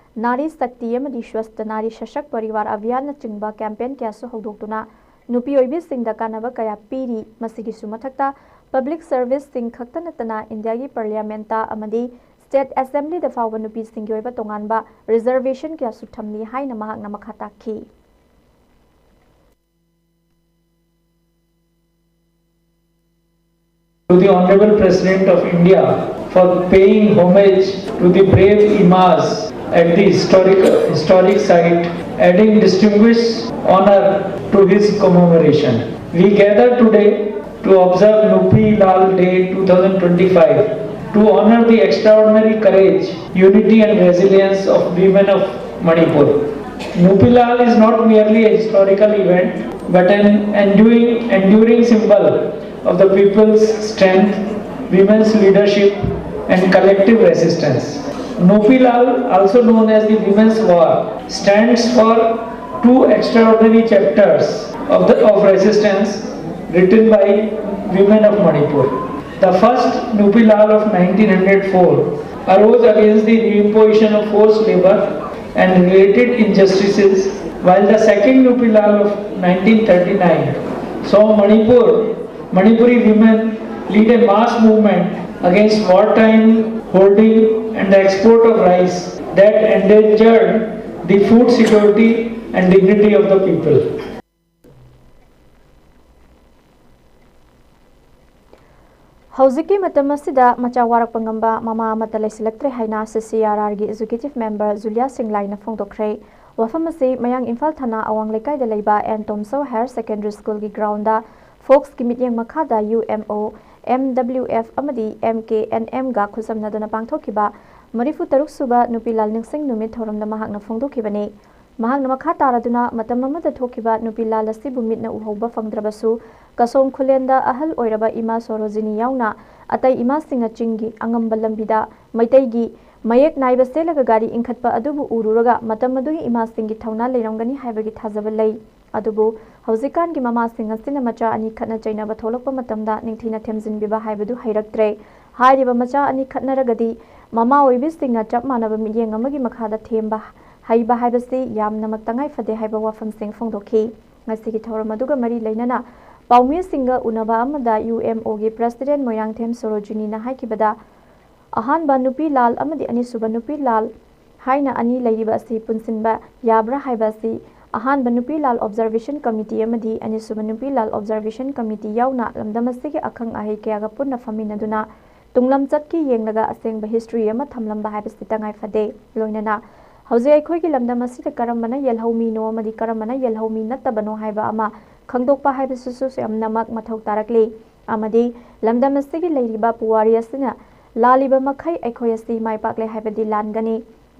ꯅꯥꯔꯤ ꯁꯛꯇꯤ ꯑꯃꯗꯤ ꯁ꯭ꯋꯁꯊ ꯅꯥꯔꯤ ꯁꯁꯛ ꯄꯔꯤꯋꯥꯔ ꯑꯚꯤꯌꯥꯟꯅꯆꯤꯡꯕ campaign ꯀꯌꯥꯁꯨ ꯍꯧꯗꯣꯛꯇꯨꯅ ꯅꯨꯄꯤ ꯑꯣꯏꯕꯤꯁꯤꯡꯗ ꯀꯥꯟꯅꯕ ꯀꯌꯥ ꯄꯤꯔꯤ꯫ ꯃꯁꯤꯒꯤꯁꯨ ꯃꯊꯛꯇ public serviceꯁꯤꯡ ꯈꯛꯇ ꯅꯠꯇꯅ ꯏꯟꯗꯤꯌꯥꯒꯤ parliamentꯇ ꯑꯃꯗꯤ state assemblyꯗ ꯐꯥꯎꯕ ꯅꯨꯄꯤꯁꯤꯡꯒꯤ ꯑꯣꯏꯕ ꯇꯣꯉꯥꯟꯕ reservation ꯀꯌꯥꯁꯨ ꯊꯝꯂꯤ ꯍꯥꯏꯅ ꯃꯍꯥꯛꯅ ꯃꯈꯥ ꯇꯥꯈꯤ꯫ To the Honorable President of India for paying homage to the brave Imas at the historic, historic site, adding distinguished honor to his commemoration. We gather today to observe Nupi Lal Day two thousand twenty-five to honor the extraordinary courage, unity and resilience of women of Manipur. Nupi Lal is not merely a historical event but an enduring, enduring symbol of the people's strength, women's leadership and collective resistance. Nupi Lal, also known as the Women's War, stands for two extraordinary chapters of, the, of resistance written by women of Manipur. The first Nupi Lal of nineteen hundred four arose against the reimposition of forced labor and related injustices, while the second Nupi Lal of nineteen thirty-nine saw Manipur, Manipuri women lead a mass movement against wartime hoarding and the export of rice that endangered the food security and dignity of the people. ꯍꯧꯖꯤꯛꯀꯤ ꯃꯇꯝ ꯑꯁꯤꯗ ꯃꯆꯥ ꯋꯥꯔꯛꯄ ꯉꯝꯕ ꯃꯃꯥ ꯑꯃꯠꯇ ꯂꯩꯁꯤꯜꯂꯛꯇ꯭ꯔꯦ ꯍꯥꯏꯅ ꯁꯤ ꯁꯤ ꯑꯥꯔ ꯑꯥꯔꯒꯤ ꯑꯦꯛꯖꯤꯀ꯭ꯌꯨꯇꯤꯚ ꯃꯦꯝꯕꯔ ꯖꯨꯂꯤꯌꯥ ꯁꯤꯡꯂꯥꯏꯅ ꯐꯣꯡꯗꯣꯛꯈ꯭ꯔꯦ꯫ ꯋꯥꯐꯝ ꯑꯁꯤ ꯃꯌꯥꯡ ꯏꯝꯐꯥꯜ ꯊꯥꯅꯥ ꯑꯋꯥꯡ ꯂꯩꯀꯥꯏꯗ ꯂꯩꯕ ꯑꯦꯟ ꯇꯣꯝꯁꯧ ꯍꯥꯌꯔ ꯁꯦꯀꯦꯟꯗꯔꯤ ꯁ꯭ꯀꯨꯜꯒꯤ ꯒ꯭ꯔꯥꯎꯟꯗ ꯐꯣꯛꯁꯀꯤ ꯃꯤꯠꯌꯦꯡ ꯃꯈꯥꯗ U M O, M W F ꯑꯃꯗꯤ ꯑꯦꯝ ꯀꯦ ꯑꯦꯟ ꯑꯦꯝꯒ ꯈꯨꯠꯁꯝꯅꯗꯨꯅ ꯄꯥꯡꯊꯣꯛꯈꯤꯕ ꯃꯔꯤꯐꯨ ꯇꯔꯨꯛ ꯁꯨꯕ ꯅꯨꯄꯤ ꯂꯥꯜ ꯅꯤꯡꯁꯤꯡ ꯅꯨꯃꯤꯠ ꯊꯧꯔꯝꯗ ꯃꯍꯥꯛꯅ ꯐꯣꯡꯗꯣꯛꯈꯤꯕꯅꯤ꯫ ꯃꯍꯥꯛꯅ ꯃꯈꯥ ꯇꯥꯔꯗꯨꯅ ꯃꯇꯝ ꯑꯃꯗ ꯊꯣꯛꯈꯤꯕ ꯅꯨꯄꯤ ꯂꯥꯜ ꯑꯁꯤꯕꯨ ꯃꯤꯠꯅ ꯎꯍꯧꯕ ꯐꯪꯗ꯭ꯔꯕꯁꯨ, ꯀꯁꯣꯝ ꯈꯨꯂꯦꯟꯗ ꯑꯍꯜ ꯑꯣꯏꯔꯕ ꯏꯃꯥ ꯁꯣꯔꯣꯖꯤꯅꯤ ꯌꯥꯎꯅ ꯑꯇꯩ ꯏꯃꯥꯁꯤꯡꯅ ꯆꯤꯡꯒꯤ ꯑꯉꯝꯕ ꯂꯝꯕꯤꯗ ꯃꯩꯇꯩꯒꯤ ꯃꯌꯦꯛ ꯅꯥꯏꯕ ꯁꯦꯠꯂꯒ ꯒꯥꯔꯤ ꯏꯟꯈꯠꯄ ꯑꯗꯨꯕꯨ ꯎꯔꯨꯔꯒ ꯃꯇꯝ ꯑꯗꯨꯒꯤ ꯏꯃꯥꯁꯤꯡꯒꯤ ꯊꯧꯅꯥ ꯂꯩꯔꯝꯒꯅꯤ ꯍꯥꯏꯕꯒꯤ ꯊꯥꯖꯕ ꯂꯩ꯫ ꯑꯗꯨꯕꯨ ꯍꯧꯖꯤꯛꯀꯥꯟꯒꯤ ꯃꯃꯥꯁꯤꯡ ꯑꯁꯤꯅ ꯃꯆꯥ ꯑꯅꯤ ꯈꯠꯅ ꯆꯩꯅꯕ ꯊꯣꯛꯂꯛꯄ ꯃꯇꯝꯗ ꯅꯤꯡꯊꯤꯅ ꯊꯦꯝꯖꯤꯟꯕꯤꯕ ꯍꯥꯏꯕꯗꯨ ꯍꯩꯔꯛꯇ꯭ꯔꯦ꯫ ꯍꯥꯏꯔꯤꯕ ꯃꯆꯥ ꯑꯅꯤ ꯈꯠꯅꯔꯒꯗꯤ ꯃꯃꯥ ꯑꯣꯏꯕꯤꯁꯤꯡꯅ ꯆꯞ ꯃꯥꯟꯅꯕ ꯃꯤꯠꯌꯦꯡ ꯑꯃꯒꯤ ꯃꯈꯥꯗ ꯊꯦꯝꯕ ꯍꯩꯕ ꯍꯥꯏꯕꯁꯤ ꯌꯥꯝꯅꯃꯛ ꯇꯉꯥꯏ ꯐꯗꯦ ꯍꯥꯏꯕ ꯋꯥꯐꯝꯁꯤꯡ ꯐꯣꯡꯗꯣꯛꯈꯤ꯫ ꯉꯁꯤꯒꯤ ꯊꯧꯔꯝ ꯑꯗꯨꯒ ꯃꯔꯤ ꯂꯩꯅꯅ ꯄꯥꯎꯃꯤꯁꯤꯡꯒ ꯎꯅꯕ ꯑꯃꯗ ꯌꯨ ꯑꯦꯝ ꯑꯣꯒꯤ ꯄ꯭ꯔꯦꯁꯤꯗꯦꯟꯠ ꯃꯣꯏꯔꯥꯡꯊꯦꯝ ꯁꯣꯔꯣꯖꯤꯅꯤꯅ ꯍꯥꯏꯈꯤꯕꯗ, ꯑꯍꯥꯟꯕ ꯅꯨꯄꯤ ꯂꯥꯜ ꯑꯃꯗꯤ ꯑꯅꯤꯁꯨꯕ ꯅꯨꯄꯤ ꯂꯥꯜ ꯍꯥꯏꯅ ꯑꯅꯤ ꯂꯩꯔꯤꯕ ꯑꯁꯤ ꯄꯨꯟꯁꯤꯟꯕ ꯌꯥꯕ꯭ꯔꯥ ꯍꯥꯏꯕ ꯑꯁꯤ ꯑꯍꯥꯟꯕ ꯅꯨꯄꯤ ꯂꯥꯜ ꯑꯣꯕꯖꯔꯕꯦꯁꯟ ꯀꯃꯤꯇꯤ ꯑꯃꯗꯤ ꯑꯅꯤꯁꯨꯕ ꯅꯨꯄꯤ ꯂꯥꯜ ꯑꯣꯕꯖꯔꯕꯦꯁꯟ ꯀꯃꯤꯇꯤ ꯌꯥꯎꯅ ꯂꯝꯗꯝ ꯑꯁꯤꯒꯤ ꯑꯈꯪ ꯑꯍꯩ ꯀꯌꯥꯒ ꯄꯨꯟꯅ ꯐꯝꯃꯤꯟꯅꯗꯨꯅ ꯇꯨꯡꯂꯝꯆꯠꯀꯤ ꯌꯦꯡꯂꯒ ꯑꯁꯦꯡꯕ ꯍꯤꯁꯇ꯭ꯔꯤ ꯑꯃ ꯊꯝꯂꯝꯕ ꯍꯥꯏꯕꯁꯤ ꯇꯉꯥꯏ ꯐꯗꯦ꯫ ꯂꯣꯏꯅꯅ ꯍꯧꯖꯤꯛ ꯑꯩꯈꯣꯏꯒꯤ ꯂꯝꯗꯝ ꯑꯁꯤꯗ ꯀꯔꯝꯕꯅ ꯌꯦꯜꯍꯧꯃꯤꯅꯣ ꯑꯃꯗꯤ ꯀꯔꯝꯕꯅ ꯌꯦꯜꯍꯧꯃꯤ ꯅꯠꯇꯕꯅꯣ ꯍꯥꯏꯕ ꯑꯃ ꯈꯪꯗꯣꯛꯄ ꯍꯥꯏꯕꯁꯤꯁꯨ ꯌꯥꯝꯅꯃꯛ ꯃꯊꯧ ꯇꯥꯔꯛꯂꯤ꯫ ꯑꯃꯗꯤ ꯂꯝꯗꯝ ꯑꯁꯤꯒꯤ ꯂꯩꯔꯤꯕ ꯄꯨꯋꯥꯔꯤ ꯑꯁꯤꯅ ꯂꯥꯜꯂꯤꯕ ꯃꯈꯩ ꯑꯩꯈꯣꯏ ꯑꯁꯤ ꯃꯥꯏ ꯄꯥꯛꯂꯦ ꯍꯥꯏꯕꯗꯤ ꯂꯥꯟꯒꯅꯤ꯫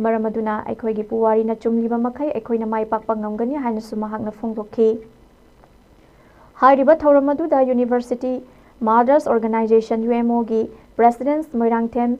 ꯃꯔꯝ ꯑꯗꯨꯅ ꯑꯩꯈꯣꯏꯒꯤ ꯄꯨꯋꯥꯔꯤꯅ ꯆꯨꯝꯂꯤꯕ ꯃꯈꯩ ꯑꯩꯈꯣꯏꯅ ꯃꯥꯏ ꯄꯥꯛꯄ ꯉꯝꯒꯅꯤ ꯍꯥꯏꯅꯁꯨ ꯃꯍꯥꯛꯅ ꯐꯣꯡꯗꯣꯛꯈꯤ꯫ ꯍꯥꯏꯔꯤꯕ ꯊꯧꯔꯝ ꯑꯗꯨꯗ University Mothers Organization, U M O, ꯒꯤ President ꯃꯣꯏꯔꯥꯡꯊꯦꯝ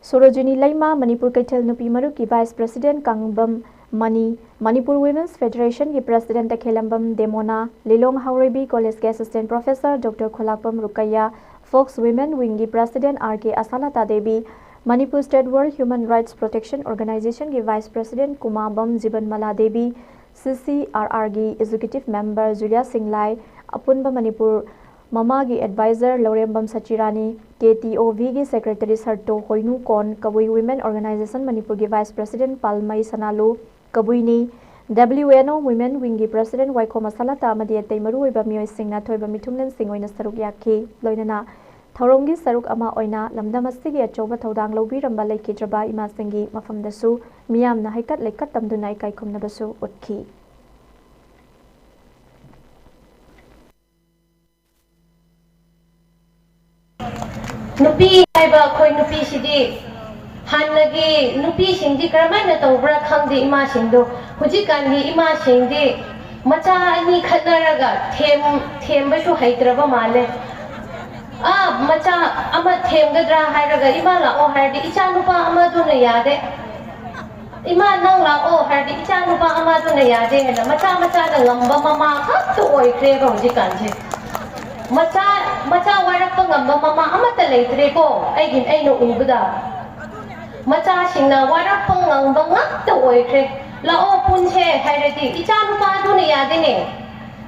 ꯁꯣꯔꯣꯖꯤꯅꯤ ꯂꯩꯃ, ꯃꯅꯤꯄꯨꯔ ꯀꯩꯊꯦꯜ ꯅꯨꯄꯤ ꯃꯔꯨꯞꯀꯤ Vice President Kangbam Mani, Manipur Women's Federation ꯒꯤ President ꯇꯈꯦꯜꯂꯝꯕꯝ ꯗꯦꯃꯣꯅꯥ, ꯂꯤꯂꯣꯡ ꯍꯥꯎꯔꯩꯕꯤ College ꯀꯤ Assistant Professor Doctor Kholakpam Rukeiya, Fox Women Wing ꯒꯤ President R K Asalta Devi, Manipur State World Human Rights Protection Organization ꯒꯤ Vice President Kumabam Jibanmala Devi, C C R R ꯒꯤ Executive Member Julia Singlai, ꯑꯄꯨꯟꯕ ꯃꯅꯤꯄꯨꯔ ꯃꯃꯥꯒꯤ Advisor ꯂꯧꯔꯦꯝꯕꯝ ꯁꯆꯤꯔꯥꯅꯤ, K T O V ꯒꯤ Secretary ꯁꯔꯇꯣ ꯍꯣꯏꯅꯨ ꯀꯣꯟ, ꯀꯕꯨꯏ Women Organization ꯃꯅꯤꯄꯨꯔꯒꯤ Vice President ꯄꯥꯜꯃꯩ ꯁꯅꯥꯂꯨ ꯀꯕꯨꯏꯅꯤ, W N O Women Wing ꯒꯤ President ꯋꯥꯏꯈꯣꯝ ꯑꯁꯥꯂꯇꯥ ꯑꯃꯗꯤ ꯑꯇꯩ ꯃꯔꯨꯑꯣꯏꯕ ꯃꯤꯑꯣꯏꯁꯤꯡꯅ ꯑꯊꯣꯏꯕ ꯃꯤꯊꯨꯡꯂꯦꯟꯁꯤꯡ ꯑꯣꯏꯅ ꯁꯔꯨꯛ ꯌꯥꯈꯤ꯫ ꯂꯣꯏꯅꯅ ꯊꯧꯔꯝꯒꯤ ꯁꯔꯨꯛ ꯑꯃ ꯑꯣꯏꯅ ꯂꯝꯗꯝ ꯑꯁꯤꯒꯤ ꯑꯆꯧꯕ ꯊꯧꯗꯥꯡ ꯂꯧꯕꯤꯔꯝꯕ ꯂꯩꯈꯤꯗ꯭ꯔꯕ ꯏꯃꯥꯁꯤꯡꯒꯤ ꯃꯐꯝꯗꯁꯨ ꯃꯤꯌꯥꯝꯅ ꯍꯩꯀꯠ ꯂꯩꯀꯠ ꯇꯝꯗꯨꯅ ꯏꯀꯥꯏ ꯈꯨꯝꯅꯕꯁꯨ ꯎꯠꯈꯤ꯫ ꯅꯨꯄꯤ ꯍꯥꯏꯕ ꯑꯩꯈꯣꯏ ꯅꯨꯄꯤꯁꯤꯗꯤ, ꯍꯥꯟꯅꯒꯤ ꯅꯨꯄꯤꯁꯤꯡꯗꯤ ꯀꯔꯝꯍꯥꯏꯅ ꯇꯧꯕ꯭ꯔꯥ ꯈꯪꯗꯦ ꯏꯃꯥꯁꯤꯡꯗꯣ꯫ ꯍꯧꯖꯤꯛꯀꯥꯟꯒꯤ ꯏꯃꯥꯁꯤꯡꯗꯤ ꯃꯆꯥ ꯑꯅꯤ ꯈꯠꯅꯔꯒ ꯊꯦꯝ-, ꯊꯦꯝꯕꯁꯨ ꯍꯩꯇ꯭ꯔꯕ ꯃꯥꯜꯂꯦ꯫ ꯑꯥ, ꯃꯆꯥ ꯑꯃ ꯊꯦꯝꯒꯗ꯭ꯔꯥ ꯍꯥꯏꯔꯒ, "ꯏꯃꯥ ꯂꯥꯛꯑꯣ" ꯍꯥꯏꯔꯗꯤ, "ꯏꯆꯥ ꯅꯨꯄꯥ ꯑꯃꯗꯨꯅ ꯌꯥꯗꯦ꯫ ꯏꯃꯥ ꯅꯪ ꯂꯥꯛꯑꯣ" ꯍꯥꯏꯔꯗꯤ, "ꯏꯆꯥ ꯅꯨꯄꯥ ꯑꯃꯗꯨꯅ ꯌꯥꯗꯦ" ꯍꯥꯏꯅ ꯃꯆꯥ ꯃꯆꯥꯅ ꯉꯝꯕ ꯃꯃꯥ ꯈꯛꯇ ꯑꯣꯏꯈ꯭ꯔꯦꯕ ꯍꯧꯖꯤꯛꯀꯥꯟꯁꯦ꯫ ꯃꯆꯥ, ꯃꯆꯥ ꯋꯥꯔꯛꯄ ꯉꯝꯕ ꯃꯃꯥ ꯑꯃꯠꯇ ꯂꯩꯇ꯭ꯔꯦꯀꯣ, ꯑꯩꯒꯤ, ꯑꯩꯅ ꯎꯕꯗ꯫ ꯃꯆꯥꯁꯤꯡꯅ ꯋꯥꯔꯛꯄ ꯉꯝꯕ ꯉꯥꯛꯇ ꯑꯣꯏꯈ꯭ꯔꯦ꯫ "ꯂꯥꯛꯑꯣ ꯄꯨꯟꯁꯦ" ꯍꯥꯏꯔꯗꯤ, "ꯏꯆꯥ ꯅꯨꯄꯥꯗꯨꯅ ꯌꯥꯗꯦꯅꯦ,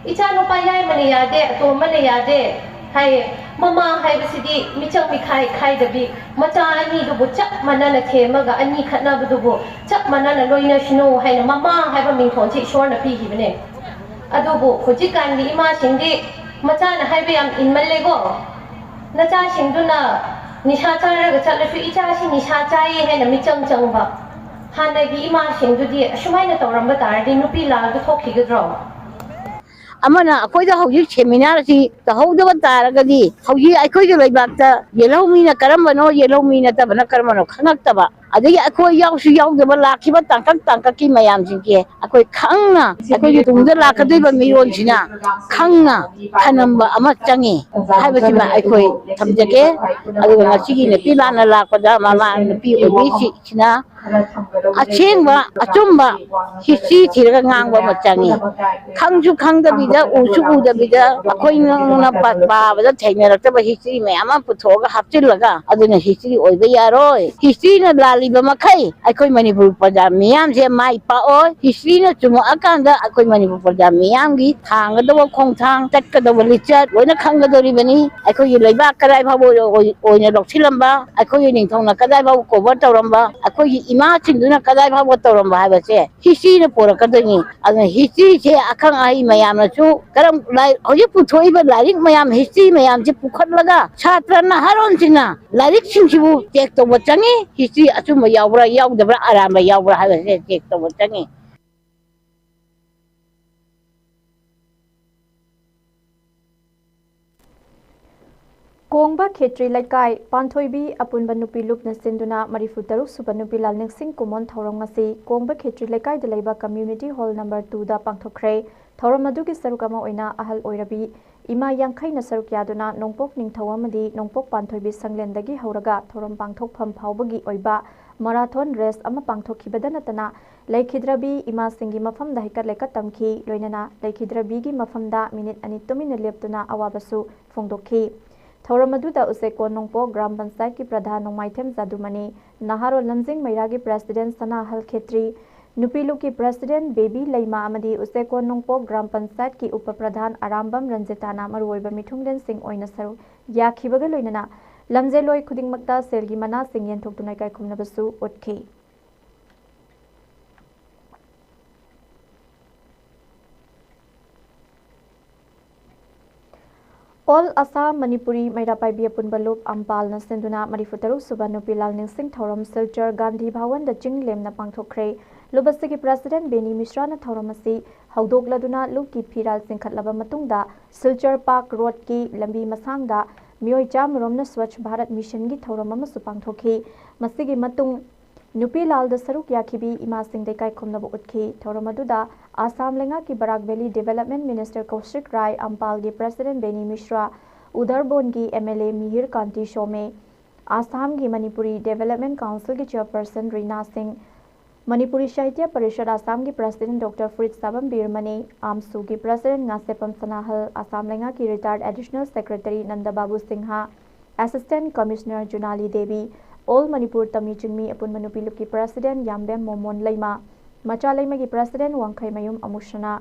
ꯏꯆꯥ ꯅꯨꯄꯥ ꯌꯥꯏꯃꯅ ꯌꯥꯗꯦ, ꯑꯇꯣꯝꯕꯅ ꯌꯥꯗꯦ" ꯍꯥꯏꯌꯦ꯫ ꯃꯃꯥ ꯍꯥꯏꯕꯁꯤꯗꯤ ꯃꯤꯆꯪ ꯃꯤꯈꯥꯏ ꯈꯥꯏꯗꯕꯤ, ꯃꯆꯥ ꯑꯅꯤꯗꯨꯕꯨ ꯆꯞ ꯃꯥꯟꯅꯅ ꯊꯦꯝꯃꯒ, ꯑꯅꯤ ꯈꯠꯅꯕꯗꯨꯕꯨ ꯆꯞ ꯃꯥꯟꯅꯅ ꯂꯣꯏꯅꯁꯅꯨ ꯍꯥꯏꯅ ꯃꯃꯥ ꯍꯥꯏꯕ ꯃꯤꯡꯊꯣꯟꯁꯤ ꯏꯁꯣꯔꯅ ꯄꯤꯈꯤꯕꯅꯦ꯫ ꯑꯗꯨꯕꯨ ꯍꯧꯖꯤꯛꯀꯥꯟꯒꯤ ꯏꯃꯥꯁꯤꯡꯗꯤ ꯃꯆꯥꯅ ꯍꯥꯏꯕ ꯌꯥꯝ ꯏꯟꯃꯜꯂꯦꯀꯣ꯫ ꯅꯆꯥꯁꯤꯡꯗꯨꯅ ꯅꯤꯁꯥ ꯆꯥꯔꯒ ꯆꯠꯂꯁꯨ, "ꯏꯆꯥꯁꯤ ꯅꯤꯁꯥ ꯆꯥꯏꯌꯦ" ꯍꯥꯏꯅ ꯃꯤꯆꯪ ꯆꯪꯕ꯫ ꯍꯥꯟꯅꯒꯤ ꯏꯃꯥꯁꯤꯡꯗꯨꯗꯤ ꯑꯁꯨꯃꯥꯏꯅ ꯇꯧꯔꯝꯕ ꯇꯥꯔꯗꯤ ꯅꯨꯄꯤ ꯂꯥꯜꯗꯨ ꯊꯣꯛꯈꯤꯒꯗ꯭ꯔꯣ? ꯑꯃꯅ ꯑꯩꯈꯣꯏꯗ ꯍꯧꯖꯤꯛ ꯁꯦꯃꯤꯅꯥꯔ ꯑꯁꯤ ꯇꯧꯍꯧꯗꯕ ꯇꯥꯔꯒꯗꯤ ꯍꯧꯖꯤꯛ ꯑꯩꯈꯣꯏꯒꯤ ꯂꯩꯕꯥꯛꯇ ꯌꯦꯜꯍꯧꯃꯤ ꯅꯠꯇꯕꯅ ꯀꯔꯝꯕꯅꯣ, ꯈꯪꯉꯛꯇꯕ꯫ ꯑꯗꯒꯤ ꯑꯩꯈꯣꯏ ꯌꯥꯎꯁꯨ ꯌꯥꯎꯗꯕ ꯂꯥꯛꯈꯤꯕ ꯇꯥꯡꯀꯛ ꯇꯥꯡꯀꯛꯀꯤ ꯃꯌꯥꯝꯁꯤꯡꯁꯦ ꯑꯩꯈꯣꯏ ꯈꯪꯅ, ꯑꯩꯈꯣꯏꯒꯤ ꯇꯨꯡꯗ ꯂꯥꯛꯀꯗꯣꯏꯕ ꯃꯤꯔꯣꯜꯁꯤꯅ ꯈꯪꯅ ꯊꯅꯝꯕ ꯑꯃ ꯆꯪꯉꯤ ꯍꯥꯏꯕꯁꯤꯃ ꯑꯩꯈꯣꯏ ꯊꯝꯖꯒꯦ꯫ ꯑꯗꯨꯒ ꯉꯁꯤꯒꯤ ꯅꯨꯄꯤ ꯂꯥꯟꯅ ꯂꯥꯛꯄꯗ ꯃꯃꯥ ꯅꯨꯄꯤ ꯑꯣꯏꯕꯤꯁꯤꯡꯁꯤꯅ ꯑꯁꯦꯡꯕ ꯑꯆꯨꯝꯕ history ꯊꯤꯔꯒ ꯉꯥꯡꯕ ꯑꯃ ꯆꯪꯉꯤ꯫ ꯈꯪꯁꯨ ꯈꯪꯗꯕꯤꯗ, ꯎꯁꯨ ꯎꯗꯕꯤꯗ, ꯑꯩꯈꯣꯏꯅ ꯄꯥꯕꯗ ꯊꯦꯡꯅꯔꯛꯇꯕ history ꯃꯌꯥꯝ ꯑꯃ ꯄꯨꯊꯣꯛꯑꯒ ꯍꯥꯞꯆꯤꯜꯂꯒ, ꯑꯗꯨꯅ history ꯑꯣꯏꯕ ꯌꯥꯔꯣꯏ꯫ Historyꯅ ꯂꯥꯜꯂꯤꯕ ꯃꯈꯩ ꯑꯩꯈꯣꯏ ꯃꯅꯤꯄꯨꯔ ꯄ꯭ꯔꯖꯥ ꯃꯤꯌꯥꯝꯁꯦ ꯃꯥꯏ ꯄꯥꯛꯑꯣꯏ꯫ Historyꯅ ꯆꯨꯝꯃꯛꯑꯀꯥꯟꯗ ꯑꯩꯈꯣꯏ ꯃꯅꯤꯄꯨꯔ ꯄ꯭ꯔꯖꯥ ꯃꯤꯌꯥꯝꯒꯤ ꯊꯥꯡꯒꯗꯕ ꯈꯣꯡꯊꯥꯡ, ꯆꯠꯀꯗꯕ ꯂꯤꯆꯠ ꯂꯣꯏꯅ ꯈꯪꯒꯗꯧꯔꯤꯕꯅꯤ꯫ ꯑꯩꯈꯣꯏꯒꯤ ꯂꯩꯕꯥꯛ ꯀꯗꯥꯏ ꯐꯥꯎꯕ ꯑꯣꯏ-, ꯑꯣꯏꯅ ꯂꯧꯁꯤꯜꯂꯝꯕ, ꯑꯩꯈꯣꯏꯒꯤ ꯅꯤꯡꯊꯧꯅ ꯀꯗꯥꯏ ꯐꯥꯎꯕ cover ꯇꯧꯔꯝꯕ, ꯑꯩꯈꯣꯏꯒꯤ ꯏꯃꯥꯁꯤꯡꯗꯨꯅ ꯀꯗꯥꯏ ꯐꯥꯎꯕ ꯇꯧꯔꯝꯕ ꯍꯥꯏꯕꯁꯦ historyꯅ ꯄꯣꯔꯛꯀꯗꯣꯏꯅꯤ꯫ ꯑꯗꯨꯅ historyꯁꯦ ꯑꯈꯪ ꯑꯍꯩ ꯃꯌꯥꯝꯅꯁꯨ ꯀꯔꯝ ꯂꯥꯏ-, ꯍꯧꯖꯤꯛ ꯄꯨꯊꯣꯛꯏꯕ ꯂꯥꯏꯔꯤꯛ ꯃꯌꯥꯝ, history ꯃꯌꯥꯝꯁꯦ ꯄꯨꯈꯠꯂꯒ ꯁꯥꯇ꯭ꯔ ꯅꯍꯥꯔꯣꯟꯁꯤꯡꯅ ꯂꯥꯏꯔꯤꯛꯁꯤꯡꯁꯤꯕꯨ check ꯇꯧꯕ ꯆꯪꯉꯤ꯫ History ꯑꯆꯨꯝꯕ ꯌꯥꯎꯕ꯭ꯔꯥ, ꯌꯥꯎꯗꯕ꯭ꯔꯥ, ꯑꯔꯥꯟꯕ ꯌꯥꯎꯕ꯭ꯔꯥ ꯍꯥꯏꯕꯁꯦ check ꯇꯧꯕ ꯆꯪꯉꯤ꯫ ꯀꯣꯡꯕ ꯈꯦꯇ꯭ꯔꯤ ꯂꯩꯀꯥꯏ ꯄꯥꯟꯊꯣꯏꯕꯤ ꯑꯄꯨꯟꯕ ꯅꯨꯄꯤ ꯂꯨꯞꯅ ꯁꯤꯟꯗꯨꯅ ꯃꯔꯤꯐꯨ ꯇꯔꯨꯛ ꯁꯨꯕ ꯅꯨꯄꯤ ꯂꯥꯜꯅꯤꯡꯁꯤꯡ ꯀꯨꯝꯑꯣꯟ ꯊꯧꯔꯝ ꯉꯁꯤ ꯀꯣꯡꯕ ꯈꯦꯇ꯭ꯔꯤ ꯂꯩꯀꯥꯏꯗ ꯂꯩꯕ community hall number two ꯗ ꯄꯥꯡꯊꯣꯛꯈ꯭ꯔꯦ꯫ ꯊꯧꯔꯝ ꯑꯗꯨꯒꯤ ꯁꯔꯨꯛ ꯑꯃ ꯑꯣꯏꯅ ꯑꯍꯜ ꯑꯣꯏꯔꯕꯤ ꯏꯃꯥ ꯌꯥꯡꯈꯩꯅ ꯁꯔꯨꯛ ꯌꯥꯗꯨꯅ ꯅꯣꯡꯄꯣꯛ ꯅꯤꯡꯊꯧ ꯑꯃꯗꯤ ꯅꯣꯡꯄꯣꯛ ꯄꯥꯟꯊꯣꯏꯕꯤ ꯁꯪꯂꯦꯟꯗꯒꯤ ꯍꯧꯔꯒ ꯊꯧꯔꯝ ꯄꯥꯡꯊꯣꯛꯐꯝ ꯐꯥꯎꯕꯒꯤ ꯑꯣꯏꯕ marathon race ꯑꯃ ꯄꯥꯡꯊꯣꯛꯈꯤꯕꯗ ꯅꯠꯇꯅ ꯂꯩꯈꯤꯗ꯭ꯔꯕꯤ ꯏꯃꯥꯁꯤꯡꯒꯤ ꯃꯐꯝꯗ ꯍꯩꯀꯠ ꯂꯩꯀꯠ ꯇꯝꯈꯤ꯫ ꯂꯣꯏꯅꯅ ꯂꯩꯈꯤꯗ꯭ꯔꯕꯤꯒꯤ ꯃꯐꯝꯗ minute ꯑꯅꯤ ꯇꯨꯃꯤꯟꯅ ꯂꯦꯞꯇꯨꯅ ꯑꯋꯥꯕꯁꯨ ꯐꯣꯡꯗꯣꯛꯈꯤ꯫ ꯊꯧꯔꯝ ꯑꯗꯨꯗ ꯎꯆꯦꯀꯣꯟ ꯅꯣꯡꯄꯣꯛ ꯒ꯭ꯔꯥꯝ ꯄꯟꯆꯥꯌꯠꯀꯤ ꯄ꯭ꯔꯙꯥꯟ ꯅꯣꯡꯃꯥꯏꯊꯦꯝ ꯖꯥꯗꯨꯃꯅꯤ, ꯅꯍꯥꯔꯣꯜ ꯂꯝꯖꯤꯡ ꯃꯩꯔꯥꯒꯤ president ꯁꯅꯥꯍꯜ ꯈꯦꯇ꯭ꯔꯤ, ꯅꯨꯄꯤ ꯂꯨꯞꯀꯤ president ꯕꯦꯕꯤ ꯂꯩꯃꯥ ꯑꯃꯗꯤ ꯎꯆꯦꯀꯣꯟ ꯅꯣꯡꯄꯣꯛ ꯒ꯭ꯔꯥꯝ ꯄꯟꯆꯥꯌꯠꯀꯤ ꯎꯄ ꯄ꯭ꯔꯙꯥꯟ ꯑꯔꯥꯝꯕꯝ ꯔꯟꯖꯤꯇꯥꯅ ꯃꯔꯨꯑꯣꯏꯕ ꯃꯤꯊꯨꯡꯂꯦꯟꯁꯤꯡ ꯑꯣꯏꯅ ꯁꯔꯨꯛ ꯌꯥꯈꯤꯕꯒ ꯂꯣꯏꯅꯅ ꯂꯝꯖꯦꯜꯂꯣꯏ ꯈꯨꯗꯤꯡꯃꯛꯇ ꯁꯦꯜꯒꯤ ꯃꯅꯥꯁꯤꯡ ꯌꯦꯟꯊꯣꯛꯇꯨꯅ ꯏꯀꯥꯏꯈꯨꯝꯅꯕꯁꯨ ꯎꯠꯈꯤ꯫ All Assam Manipuri ꯃꯩꯔꯥ ꯄꯥꯏꯕꯤ ꯑꯄꯨꯟꯕ ꯂꯨꯞ ꯑꯝꯄꯥꯜꯅ ꯁꯤꯟꯗꯨꯅ ꯃꯔꯤꯐꯨ ꯇꯔꯨꯛ ꯁꯨꯕ ꯅꯨꯄꯤ ꯂꯥꯜꯅꯤꯡꯁꯤꯡ ꯊꯧꯔꯝ ꯁꯤꯜꯆꯔ ꯒꯥꯟꯙꯤ ꯚꯥꯋꯟꯗ ꯆꯤꯡ ꯂꯦꯝꯅ ꯄꯥꯡꯊꯣꯛꯈ꯭ꯔꯦ꯫ ꯂꯨꯞ ꯑꯁꯤꯒꯤ ꯄ꯭ꯔꯦꯁꯤꯗꯦꯟ ꯕꯦꯅꯤ ꯃꯤꯁ꯭ꯔꯥꯅ ꯊꯧꯔꯝ ꯑꯁꯤ ꯍꯧꯗꯣꯛꯂꯗꯨꯅ ꯂꯨꯞꯀꯤ ꯐꯤꯔꯥꯜ ꯆꯤꯡꯈꯠꯂꯕ ꯃꯇꯨꯡꯗ ꯁꯤꯜꯆꯔ ꯄꯥꯔꯛ ꯔꯣꯗꯀꯤ ꯂꯝꯕꯤ ꯃꯁꯥꯡꯗ ꯃꯤꯑꯣꯏ ꯆꯥꯝꯃꯔꯣꯝꯅ ꯁ꯭ꯋꯥꯆ ꯚꯥꯔꯠ ꯃꯤꯁꯟꯒꯤ ꯊꯧꯔꯝ ꯑꯃꯁꯨ ꯄꯥꯡꯊꯣꯛꯈꯤ꯫ ꯃꯁꯤꯒꯤ ꯃꯇꯨꯡ ꯅꯨꯄꯤ ꯂꯥꯜꯗ ꯁꯔꯨꯛ ꯌꯥꯈꯤꯕꯤ ꯏꯃꯥꯁꯤꯡꯗ ꯏꯀꯥꯏ ꯈꯨꯝꯅꯕ ꯎꯠꯈꯤ꯫ ꯊꯧꯔꯝ ꯑꯗꯨꯗ ꯑꯁꯥꯝ ꯂꯩꯉꯥꯛꯀꯤ Barak valley development minister Kaushik Rai ꯑꯝꯄꯥꯜꯒꯤ ꯄ꯭ꯔꯦꯁꯤꯗꯦꯟ ꯕꯦꯅꯤ ꯃꯤꯁ꯭ꯔꯥ, ꯎꯗꯔꯕꯣꯟꯒꯤ M L A Mihir Kanti Shome, ꯑꯁꯥꯝꯒꯤ ꯃꯅꯤꯄꯨꯔꯤ ꯗꯤꯚꯦꯂꯞꯃꯦꯟ ꯀꯥꯎꯟꯁꯤꯜꯒꯤ ꯆꯤꯌꯔꯄꯔꯁꯟ ꯔꯤꯅꯥ ꯁꯤꯡ, ꯃꯅꯤꯄꯨꯔꯤ ꯁꯥꯍꯤꯇ꯭ꯌ ꯄꯔꯤꯁꯠ ꯑꯁꯥꯝꯒꯤ ꯄ꯭ꯔꯦꯁꯤꯗꯦꯟ ꯗꯣꯛꯇꯔ ꯐꯔꯤꯠ ꯁꯥꯕꯝ ꯕꯤꯔꯃꯅꯤ, ꯑꯥꯝꯁꯨꯒꯤ ꯄ꯭ꯔꯦꯁꯤꯗꯦꯟ ꯉꯥꯁꯦꯄꯝ ꯁꯅꯥꯍꯜ, ꯑꯁꯥꯝ ꯂꯩꯉꯥꯛꯀꯤ retired additional secretary Nanda Babu Singh, assistant commissioner Junali Devi, all Manipur ꯇꯝꯃꯤ ꯆꯤꯡꯃꯤ ꯑꯄꯨꯟꯕ ꯅꯨꯄꯤ ꯂꯨꯞꯀꯤ ꯄ꯭ꯔꯦꯁꯤꯗꯦꯟ ꯌꯥꯝꯕꯦꯝ ꯃꯣꯃꯣꯟ ꯂꯩꯃ, ꯃꯆꯥ ꯂꯩꯃꯒꯤ ꯄ꯭ꯔꯦꯁꯤꯗꯦꯟ ꯋꯥꯡꯈꯩꯃꯌꯨꯝ ꯑꯃꯨꯁꯅꯥ,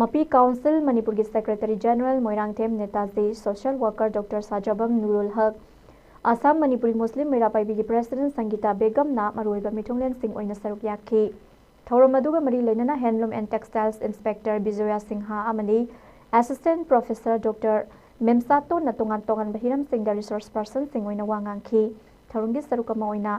ꯃꯄꯤ ꯀꯥꯎꯟꯁꯤꯜ ꯃꯅꯤꯄꯨꯔꯒꯤ secretary general Moirangthem Netaji, social worker doctor Sajbam Nurul Haque, Assam Manipuri Muslim Meira ꯄꯥꯏꯕꯤꯒꯤ ꯄ꯭ꯔꯦꯁꯤꯗꯦꯟ ꯁꯪꯒꯤꯇꯥ ꯕꯦꯒꯝꯅ ꯃꯔꯨꯑꯣꯏꯕ ꯃꯤꯊꯨꯡꯂꯦꯟꯁꯤꯡ ꯑꯣꯏꯅ ꯁꯔꯨꯛ ꯌꯥꯈꯤ꯫ ꯊꯧꯔꯝ ꯑꯗꯨꯒ ꯃꯔꯤ ꯂꯩꯅꯅ ꯍꯦꯟꯂꯨꯝ N textiles inspector Bijoya Singh ꯑꯃꯗꯤ ꯑꯦꯁꯤꯁꯇꯦꯟꯠ ꯄ꯭ꯔꯣꯐꯦꯁꯔ ꯗꯣꯛꯇꯔ ꯃꯦꯝꯁꯥꯇꯣꯟꯅ ꯇꯣꯉꯥꯟ ꯇꯣꯉꯥꯟꯕ ꯍꯤꯔꯝꯁꯤꯡꯗ ꯔꯤꯁꯣꯔꯁ ꯄꯔꯁꯟꯁꯤꯡ ꯑꯣꯏꯅ ꯋꯥ ꯉꯥꯡꯈꯤ꯫ ꯊꯧꯔꯝꯒꯤ ꯁꯔꯨꯛ ꯑꯃ ꯑꯣꯏꯅ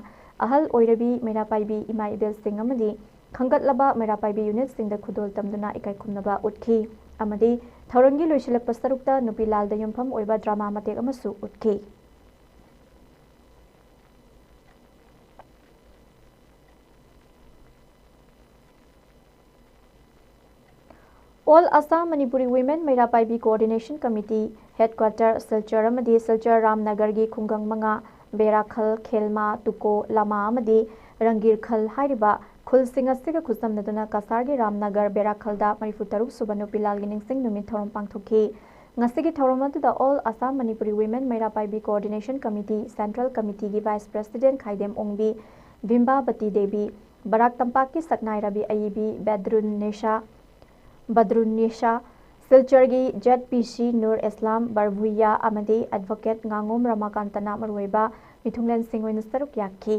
ꯑꯍꯜ ꯑꯣꯏꯔꯕꯤ ꯃꯩꯔꯥ ꯄꯥꯏꯕꯤ ꯏꯃꯥ ꯏꯕꯦꯜꯁꯤꯡ ꯑꯃꯗꯤ ꯈꯟꯒꯠꯂꯕ ꯃꯩꯔꯥ ꯄꯥꯏꯕꯤ ꯌꯨꯅꯤꯠꯁꯤꯡꯗ ꯈꯨꯗꯣꯜ ꯇꯝꯗꯨꯅ ꯏꯀꯥꯏ ꯈꯨꯝꯅꯕ ꯎꯠꯈꯤ ꯑꯃꯗꯤ ꯊꯧꯔꯝꯒꯤ ꯂꯣꯏꯁꯤꯜꯂꯛꯄ ꯁꯔꯨꯛꯇ ꯅꯨꯄꯤ ꯂꯥꯜꯗ ꯌꯨꯝꯐꯝ ꯑꯣꯏꯕ ꯗ꯭ꯔꯃꯥ ꯃꯇꯦꯛ ꯑꯃꯁꯨ ꯎꯠꯈꯤ꯫ All Assam Manipuri women Meira Paibi coordination committee headquarter Silchar ꯑꯃꯗꯤ ꯁꯤꯜꯆꯔ ꯔꯥꯝꯅꯒꯔꯒꯤ ꯈꯨꯡꯒꯪ ꯃꯉꯥ, ꯕꯦꯔꯥꯈꯜ, ꯈꯦꯜꯃꯥ, ꯇꯨꯀꯣ, ꯂꯃꯥ ꯑꯃꯗꯤ ꯔꯪꯒꯤꯔꯈꯜ ꯍꯥꯏꯔꯤꯕ ꯈꯨꯜꯁꯤꯡ ꯑꯁꯤꯒ ꯈꯨꯠꯁꯝꯅꯗꯨꯅ ꯀꯁꯥꯔꯒꯤ ꯔꯥꯝꯅꯒꯔ ꯕꯦꯔꯥꯈꯜꯗ ꯃꯔꯤꯐꯨ ꯇꯔꯨꯛ ꯁꯨꯕ ꯅꯨꯄꯤ ꯂꯥꯜꯒꯤ ꯅꯤꯡꯁꯤꯡ ꯅꯨꯃꯤꯠ ꯊꯧꯔꯝ ꯄꯥꯡꯊꯣꯛꯈꯤ꯫ ꯉꯁꯤꯒꯤ ꯊꯧꯔꯝ ꯑꯗꯨꯗ all Assam Manipuri women Meira Paibi coordination committee central ꯀꯃꯤꯇꯤꯒꯤ ꯚꯥꯏꯁ ꯄ꯭ꯔꯦꯁꯤꯗꯦꯟꯠ ꯈꯥꯏꯗꯦꯝ ꯑꯣꯡꯕꯤ, ꯚꯤꯝꯕꯥꯕꯇꯤ ꯗꯦꯕꯤ, ꯕꯔꯥꯛ ꯇꯝꯄꯥꯛꯀꯤ ꯁꯛꯅꯥꯏꯔꯕꯤ ꯑꯏꯕꯤ ꯕꯦꯗ꯭ꯔꯨꯟ ꯅꯤꯁꯥ, ꯕꯗ꯭ꯔꯨꯟ ꯅꯤꯁꯥ, ꯁꯤꯜꯆꯔꯒꯤ ꯖꯦꯗ ꯄꯤ ꯁꯤ ꯅꯨꯔ ꯏꯁꯂꯥꯝ ꯕꯔꯚꯨꯏꯌꯥ ꯑꯃꯗꯤ ꯑꯦꯗꯚꯣꯀꯦꯠ ꯉꯥꯉꯣꯝ ꯔꯃꯥꯀꯥꯟꯇꯅ ꯃꯔꯨꯑꯣꯏꯕ ꯃꯤꯊꯨꯡꯂꯦꯟꯁꯤꯡ ꯑꯣꯏꯅ ꯁꯔꯨꯛ ꯌꯥꯈꯤ꯫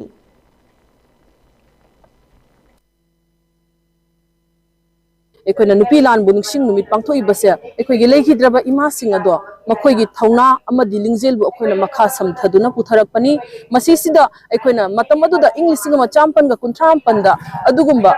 ꯑꯩꯈꯣꯏꯅ ꯅꯨꯄꯤ ꯂꯥꯟꯕꯨ ꯅꯤꯡꯁꯤꯡ ꯅꯨꯃꯤꯠ ꯄꯥꯡꯊꯣꯛꯏꯕꯁꯦ ꯑꯩꯈꯣꯏꯒꯤ ꯂꯩꯈꯤꯗ꯭ꯔꯕ ꯏꯃꯥꯁꯤꯡ ꯑꯗꯣ ꯃꯈꯣꯏꯒꯤ ꯊꯧꯅꯥ ꯑꯃꯗꯤ ꯂꯤꯡꯖꯦꯜꯕꯨ ꯑꯩꯈꯣꯏꯅ ꯃꯈꯥ ꯁꯝꯊꯗꯨꯅ ꯄꯨꯊꯔꯛꯄꯅꯤ꯫ ꯃꯁꯤꯁꯤꯗ ꯑꯩꯈꯣꯏꯅ ꯃꯇꯝ ꯑꯗꯨꯗ ꯏꯪ ꯂꯤꯁꯤꯡ ꯑꯃ ꯆꯥꯃꯥꯄꯟꯒ ꯀꯨꯟꯊ꯭ꯔꯥ ꯃꯥꯄꯟꯗ ꯑꯗꯨꯒꯨꯝꯕ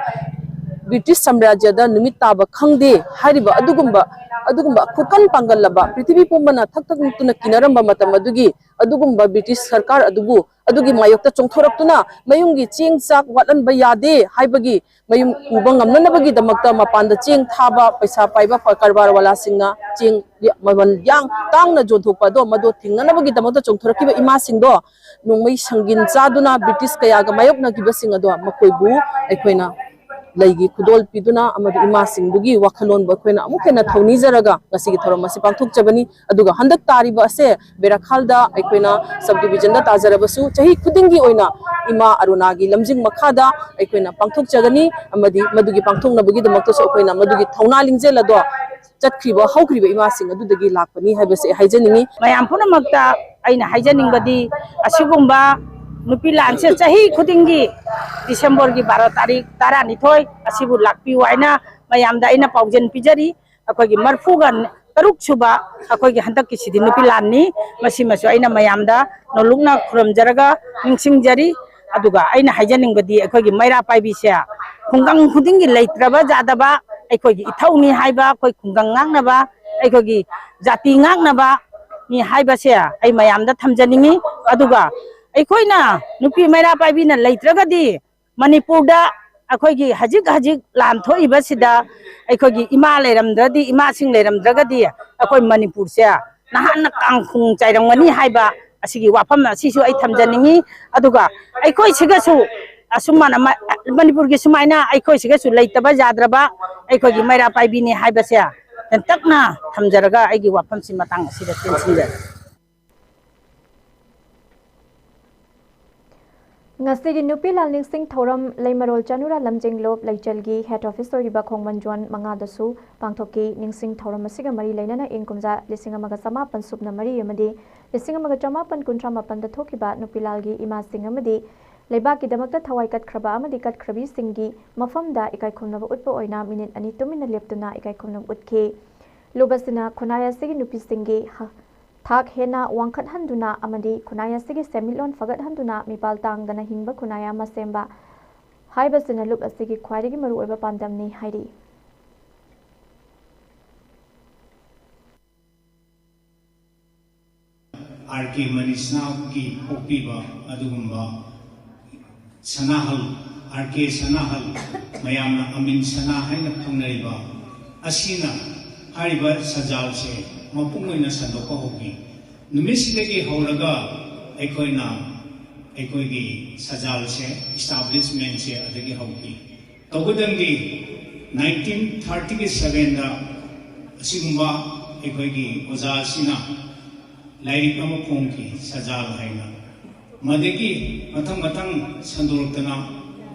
ꯕ꯭ꯔꯤꯇꯤꯁ ꯁꯥꯝꯔꯥꯖ꯭ꯌꯗ ꯅꯨꯃꯤꯠ ꯇꯥꯕ ꯈꯪꯗꯦ ꯍꯥꯏꯔꯤꯕ ꯑꯗꯨꯒꯨꯝꯕ ꯑꯗꯨꯒꯨꯝꯕ ꯈꯨꯀꯟ ꯄꯥꯡꯒꯜꯂꯕ, ꯄ꯭ꯔꯤꯊꯤꯕꯤ ꯄꯨꯝꯕꯅ ꯊꯛ ꯊꯛ ꯅꯤꯛꯇꯨꯅ ꯀꯤꯅꯔꯝꯕ ꯃꯇꯝ ꯑꯗꯨꯒꯤ ꯑꯗꯨꯒꯨꯝꯕ ꯕ꯭ꯔꯤꯇꯤꯁ ꯁꯔꯀꯥꯔ ꯑꯗꯨꯕꯨ ꯑꯗꯨꯒꯤ ꯃꯥꯌꯣꯛꯇ ꯆꯣꯡꯊꯣꯔꯛꯇꯨꯅ ꯃꯌꯨꯝꯒꯤ ꯆꯦꯡ ꯆꯥꯛ ꯋꯥꯠꯍꯟꯕ ꯌꯥꯗꯦ ꯍꯥꯏꯕꯒꯤ ꯃꯌꯨꯝ ꯄꯨꯕ ꯉꯝꯅꯅꯕꯒꯤꯗꯃꯛꯇ ꯃꯄꯥꯟꯗ ꯆꯦꯡ ꯊꯥꯕ, ꯄꯩꯁꯥ ꯄꯥꯏꯕ ꯀꯔꯕꯥꯔ ꯋꯥꯂꯥꯁꯤꯡꯅ ꯆꯦꯡ ꯃꯃꯜ ꯌꯥꯝ ꯇꯥꯡꯅ ꯌꯣꯟꯊꯣꯛꯄ ꯑꯗꯣ ꯃꯗꯨ ꯊꯤꯡꯅꯅꯕꯒꯤꯗꯃꯛꯇ ꯆꯣꯡꯊꯣꯔꯛꯈꯤꯕ ꯏꯃꯥꯁꯤꯡꯗꯣ ꯅꯣꯡꯃꯩ ꯁꯪꯒꯤꯟ ꯆꯥꯗꯨꯅ ꯕ꯭ꯔꯤꯇꯤꯁ ꯀꯌꯥꯒ ꯃꯥꯌꯣꯛꯅꯈꯤꯕꯁꯤꯡ ꯑꯗꯣ ꯃꯈꯣꯏꯕꯨ ꯑꯩꯈꯣꯏꯅ ꯂꯩꯒꯤ ꯈꯨꯗꯣꯜ ꯄꯤꯗꯨꯅ ꯑꯃꯗꯤ ꯏꯃꯥꯁꯤꯡꯗꯨꯒꯤ ꯋꯥꯈꯜꯂꯣꯟꯕꯨ ꯑꯩꯈꯣꯏꯅ ꯑꯃꯨꯛ ꯍꯦꯟꯅ ꯊꯧꯅꯤꯖꯔꯒ ꯉꯁꯤꯒꯤ ꯊꯧꯔꯝ ꯑꯁꯤ ꯄꯥꯡꯊꯣꯛꯆꯕꯅꯤ꯫ ꯑꯗꯨꯒ ꯍꯟꯗꯛ ꯇꯥꯔꯤꯕ ꯑꯁꯦ ꯕꯦꯔꯥꯈꯥꯜꯗ ꯑꯩꯈꯣꯏꯅ ꯁꯕ ꯗꯤꯕꯤꯖꯟꯗ ꯇꯥꯖꯔꯕꯁꯨ ꯆꯍꯤ ꯈꯨꯗꯤꯡꯒꯤ ꯑꯣꯏꯅ ꯏꯃꯥ ꯑꯔꯨꯅꯥꯒꯤ ꯂꯝꯖꯤꯡ ꯃꯈꯥꯗ ꯑꯩꯈꯣꯏꯅ ꯄꯥꯡꯊꯣꯛꯆꯒꯅꯤ ꯑꯃꯗꯤ ꯃꯗꯨꯒꯤ ꯄꯥꯡꯊꯣꯛꯅꯕꯒꯤꯗꯃꯛꯇꯁꯨ ꯑꯩꯈꯣꯏꯅ ꯃꯗꯨꯒꯤ ꯊꯧꯅꯥ ꯂꯤꯡꯖꯦꯜ ꯑꯗꯣ ꯆꯠꯈ꯭ꯔꯤꯕ ꯍꯧꯈ꯭ꯔꯤꯕ ꯏꯃꯥꯁꯤꯡ ꯑꯗꯨꯗꯒꯤ ꯂꯥꯛꯄꯅꯤ ꯍꯥꯏꯕꯁꯦ ꯍꯥꯏꯖꯅꯤꯡꯉꯤ꯫ ꯃꯌꯥꯝ ꯄꯨꯝꯅꯃꯛꯇ ꯑꯩꯅ ꯍꯥꯏꯖꯅꯤꯡꯕꯗꯤ ꯑꯁꯤꯒꯨꯝꯕ ꯅꯨꯄꯤ ꯂꯥꯟꯁꯦ ꯆꯍꯤ ꯈꯨꯗꯤꯡꯒꯤ ꯗꯤꯁꯦꯝꯕꯔꯒꯤ ꯕꯥꯔꯣ ꯇꯥꯔꯤꯛ ꯇꯔꯥꯅꯤꯊꯣꯏ ꯑꯁꯤꯕꯨ ꯂꯥꯛꯄꯤꯌꯨ ꯍꯥꯏꯅ ꯃꯌꯥꯝꯗ ꯑꯩꯅ ꯄꯥꯎꯖꯦꯜ ꯄꯤꯖꯔꯤ꯫ ꯑꯩꯈꯣꯏꯒꯤ ꯃꯔꯐꯨꯒ ꯇꯔꯨꯛ ꯁꯨꯕ ꯑꯩꯈꯣꯏꯒꯤ ꯍꯟꯗꯛꯀꯤꯁꯤꯗꯤ ꯅꯨꯄꯤ ꯂꯥꯟꯅꯤ꯫ ꯃꯁꯤꯃꯁꯨ ꯑꯩꯅ ꯃꯌꯥꯝꯗ ꯅꯣꯂꯨꯛꯅ ꯈꯨꯔꯨꯝꯖꯔꯒ ꯅꯤꯡꯁꯤꯡꯖꯔꯤ꯫ ꯑꯗꯨꯒ ꯑꯩꯅ ꯍꯥꯏꯖꯅꯤꯡꯕꯗꯤ ꯑꯩꯈꯣꯏꯒꯤ ꯃꯩꯔꯥ ꯄꯥꯏꯕꯤꯁꯦ ꯈꯨꯡꯒꯪ ꯈꯨꯗꯤꯡꯒꯤ ꯂꯩꯇ꯭ꯔꯕ ꯌꯥꯗꯕ, ꯑꯩꯈꯣꯏꯒꯤ ꯏꯊꯧꯅꯤ ꯍꯥꯏꯕ, ꯑꯩꯈꯣꯏ ꯈꯨꯡꯒꯪ ꯉꯥꯛꯅꯕ, ꯑꯩꯈꯣꯏꯒꯤ ꯖꯥꯇꯤ ꯉꯥꯛꯅꯕ ꯃꯤ ꯍꯥꯏꯕꯁꯦ ꯑꯩ ꯃꯌꯥꯝꯗ ꯊꯝꯖꯅꯤꯡꯉꯤ꯫ ꯑꯗꯨꯒ ꯑꯩꯈꯣꯏꯅ ꯅꯨꯄꯤ ꯃꯩꯔꯥ ꯄꯥꯏꯕꯤꯅ ꯂꯩꯇ꯭ꯔꯒꯗꯤ ꯃꯅꯤꯄꯨꯔꯗ ꯑꯩꯈꯣꯏꯒꯤ ꯍꯧꯖꯤꯛ ꯍꯧꯖꯤꯛ ꯂꯥꯟ ꯊꯣꯛꯏꯕꯁꯤꯗ ꯑꯩꯈꯣꯏꯒꯤ ꯏꯃꯥ ꯂꯩꯔꯝꯗ꯭ꯔꯗꯤ, ꯏꯃꯥꯁꯤꯡ ꯂꯩꯔꯝꯗ꯭ꯔꯒꯗꯤ ꯑꯩꯈꯣꯏ ꯃꯅꯤꯄꯨꯔꯁꯦ ꯅꯍꯥꯟꯅ ꯀꯥꯡꯈꯣꯡ ꯆꯥꯏꯔꯝꯒꯅꯤ ꯍꯥꯏꯕ ꯑꯁꯤꯒꯤ ꯋꯥꯐꯝ ꯑꯁꯤꯁꯨ ꯑꯩ ꯊꯝꯖꯅꯤꯡꯉꯤ꯫ ꯑꯗꯨꯒ ꯑꯩꯈꯣꯏꯁꯤꯒꯁꯨ ꯑꯁꯨꯝꯅ ꯃ-, ꯃꯅꯤꯄꯨꯔꯒꯤ ꯁꯨꯃꯥꯏꯅ ꯑꯩꯈꯣꯏꯁꯤꯒꯁꯨ ꯂꯩꯇꯕ ꯌꯥꯗ꯭ꯔꯕ ꯑꯩꯈꯣꯏꯒꯤ ꯃꯩꯔꯥ ꯄꯥꯏꯕꯤꯅꯤ ꯍꯥꯏꯕꯁꯦ ꯇꯦꯟꯇꯛꯅ ꯊꯝꯖꯔꯒ ꯑꯩꯒꯤ ꯋꯥꯐꯝꯁꯤ ꯃꯇꯥꯡ ꯑꯁꯤꯗ ꯇꯦꯟꯁꯤꯟꯖꯔꯦ꯫ ꯉꯁꯤꯒꯤ ꯅꯨꯄꯤ ꯂꯥꯟ ꯅꯤꯡꯁꯤꯡ ꯊꯧꯔꯝ ꯂꯩꯃꯔꯣꯜ ꯆꯅꯨꯔꯥ ꯂꯝꯖꯤꯡꯂꯣꯞ ꯂꯩꯆꯦꯜꯒꯤ ꯍꯦꯗ ꯑꯣꯐꯤꯁ ꯑꯣꯏꯔꯤꯕ ꯈꯣꯡꯕꯟ ꯖꯣꯟ ꯃꯉꯥꯗꯁꯨ ꯄꯥꯡꯊꯣꯛꯈꯤ꯫ ꯅꯤꯡꯁꯤꯡ ꯊꯧꯔꯝ ꯑꯁꯤꯒ ꯃꯔꯤ ꯂꯩꯅꯅ ꯏꯪ ꯀꯨꯝꯖꯥ ꯂꯤꯁꯤꯡ ꯑꯃꯒ ꯆꯃꯥꯄꯟ ꯁꯨꯞꯅ ꯃꯔꯤ ꯑꯃꯗꯤ ꯂꯤꯁꯤꯡ ꯑꯃꯒ ꯆꯃꯥꯄꯟ ꯀꯨꯟꯊ꯭ꯔꯥ ꯃꯥꯄꯟꯗ ꯊꯣꯛꯈꯤꯕ ꯅꯨꯄꯤ ꯂꯥꯜꯒꯤ ꯏꯃꯥꯁꯤꯡ ꯑꯃꯗꯤ ꯂꯩꯕꯥꯛꯀꯤꯗꯃꯛꯇ ꯊꯋꯥꯏ ꯀꯠꯈ꯭ꯔꯕ ꯑꯃꯗꯤ ꯀꯠꯈ꯭ꯔꯕꯤꯁꯤꯡꯒꯤ ꯃꯐꯝꯗ ꯏꯀꯥꯏ ꯈꯨꯝꯅꯕ ꯎꯠꯄ ꯑꯣꯏꯅ ꯃꯤꯅꯤꯠ ꯑꯅꯤ ꯇꯨꯃꯤꯟꯅ ꯂꯦꯞꯇꯨꯅ ꯏꯀꯥꯏ ꯈꯨꯝꯅꯕ ꯎꯠꯈꯤ꯫ ꯂꯨꯞ ꯑꯁꯤꯅ ꯈꯨꯟꯅꯥꯏ ꯑꯁꯤꯒꯤ ꯅꯨꯄꯤꯁꯤꯡꯒꯤ ꯍ-, ꯊꯥꯛ ꯍꯦꯟꯅ ꯋꯥꯡꯈꯠꯍꯟꯗꯨꯅ ꯑꯃꯗꯤ ꯈꯨꯟꯅꯥꯏ ꯑꯁꯤꯒꯤ ꯁꯦꯟꯃꯤꯠꯂꯣꯟ ꯐꯒꯠꯍꯟꯗꯨꯅ ꯃꯤꯄꯥꯜ ꯇꯥꯡꯗꯅ ꯍꯤꯡꯕ ꯈꯨꯟꯅꯥꯏ ꯑꯃ ꯁꯦꯝꯕ ꯍꯥꯏꯕꯁꯤꯅ ꯂꯨꯞ ꯑꯁꯤꯒꯤ ꯈ꯭ꯋꯥꯏꯗꯒꯤ ꯃꯔꯨꯑꯣꯏꯕ ꯄꯥꯟꯗꯝꯅꯤ ꯍꯥꯏꯔꯤ꯫ ꯑꯥꯔ ꯀꯦ ꯃꯅꯤꯁꯅꯥꯒꯤ ꯄꯣꯛꯄꯤꯕ ꯑꯗꯨꯒꯨꯝꯕ ꯁꯅꯥꯍꯜ, ꯑꯥꯔ ꯀꯦ ꯁꯅꯥꯍꯜ, ꯃꯌꯥꯝꯅ ꯑꯃꯤꯟ ꯁꯅꯥ ꯍꯥꯏꯅ ꯈꯪꯅꯔꯤꯕ ꯑꯁꯤꯅ ꯍꯥꯏꯔꯤꯕ ꯁꯖꯥꯜꯁꯦ ꯃꯄꯨꯡ ꯑꯣꯏꯅ ꯁꯟꯗꯣꯛꯄ ꯍꯧꯈꯤ꯫ ꯅꯨꯃꯤꯠꯁꯤꯗꯒꯤ ꯍꯧꯔꯒ ꯑꯩꯈꯣꯏꯅ ꯑꯩꯈꯣꯏꯒꯤ ꯁꯖꯥꯜꯁꯦ, ꯏꯁꯇꯥꯕ꯭ꯂꯤꯁꯃꯦꯟꯁꯦ ꯑꯗꯒꯤ ꯍꯧꯈꯤ꯫ ꯇꯧꯕꯇꯪꯗꯤ ꯅꯥꯏꯟꯇꯤꯟ ꯊꯥꯔꯇꯤꯒꯤ ꯁꯚꯦꯟꯗ ꯑꯁꯤꯒꯨꯝꯕ ꯑꯩꯈꯣꯏꯒꯤ ꯑꯣꯖꯥꯁꯤꯅ ꯂꯥꯏꯔꯤꯛ ꯑꯃ ꯐꯣꯡꯈꯤ, ꯁꯖꯥꯜ ꯍꯥꯏꯅ꯫ ꯃꯗꯒꯤ ꯃꯊꯪ ꯃꯊꯪ ꯁꯟꯗꯣꯔꯛꯇꯅ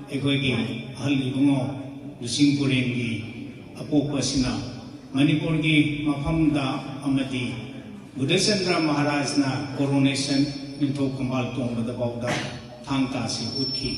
ꯑꯩꯈꯣꯏꯒꯤ ꯑꯍꯜ ꯏꯕꯨꯡꯉꯣ ꯂꯨꯆꯤꯡ ꯄꯨꯔꯦꯟꯒꯤ ꯑꯄꯣꯛꯄꯁꯤꯅ ꯃꯅꯤꯄꯨꯔꯒꯤ ꯃꯐꯝꯗ ꯑꯃꯗꯤ ꯕꯨꯙꯆꯟꯗ꯭ꯔ ꯃꯍꯥꯔꯥꯖꯅ ꯀꯣꯔꯣꯅꯦꯁꯟ, ꯅꯤꯡꯊꯧ ꯈꯝꯕꯥꯜ ꯇꯣꯡꯕꯗ ꯐꯥꯎꯗ ꯊꯥꯡ ꯇꯥꯁꯤ ꯎꯠꯈꯤ꯫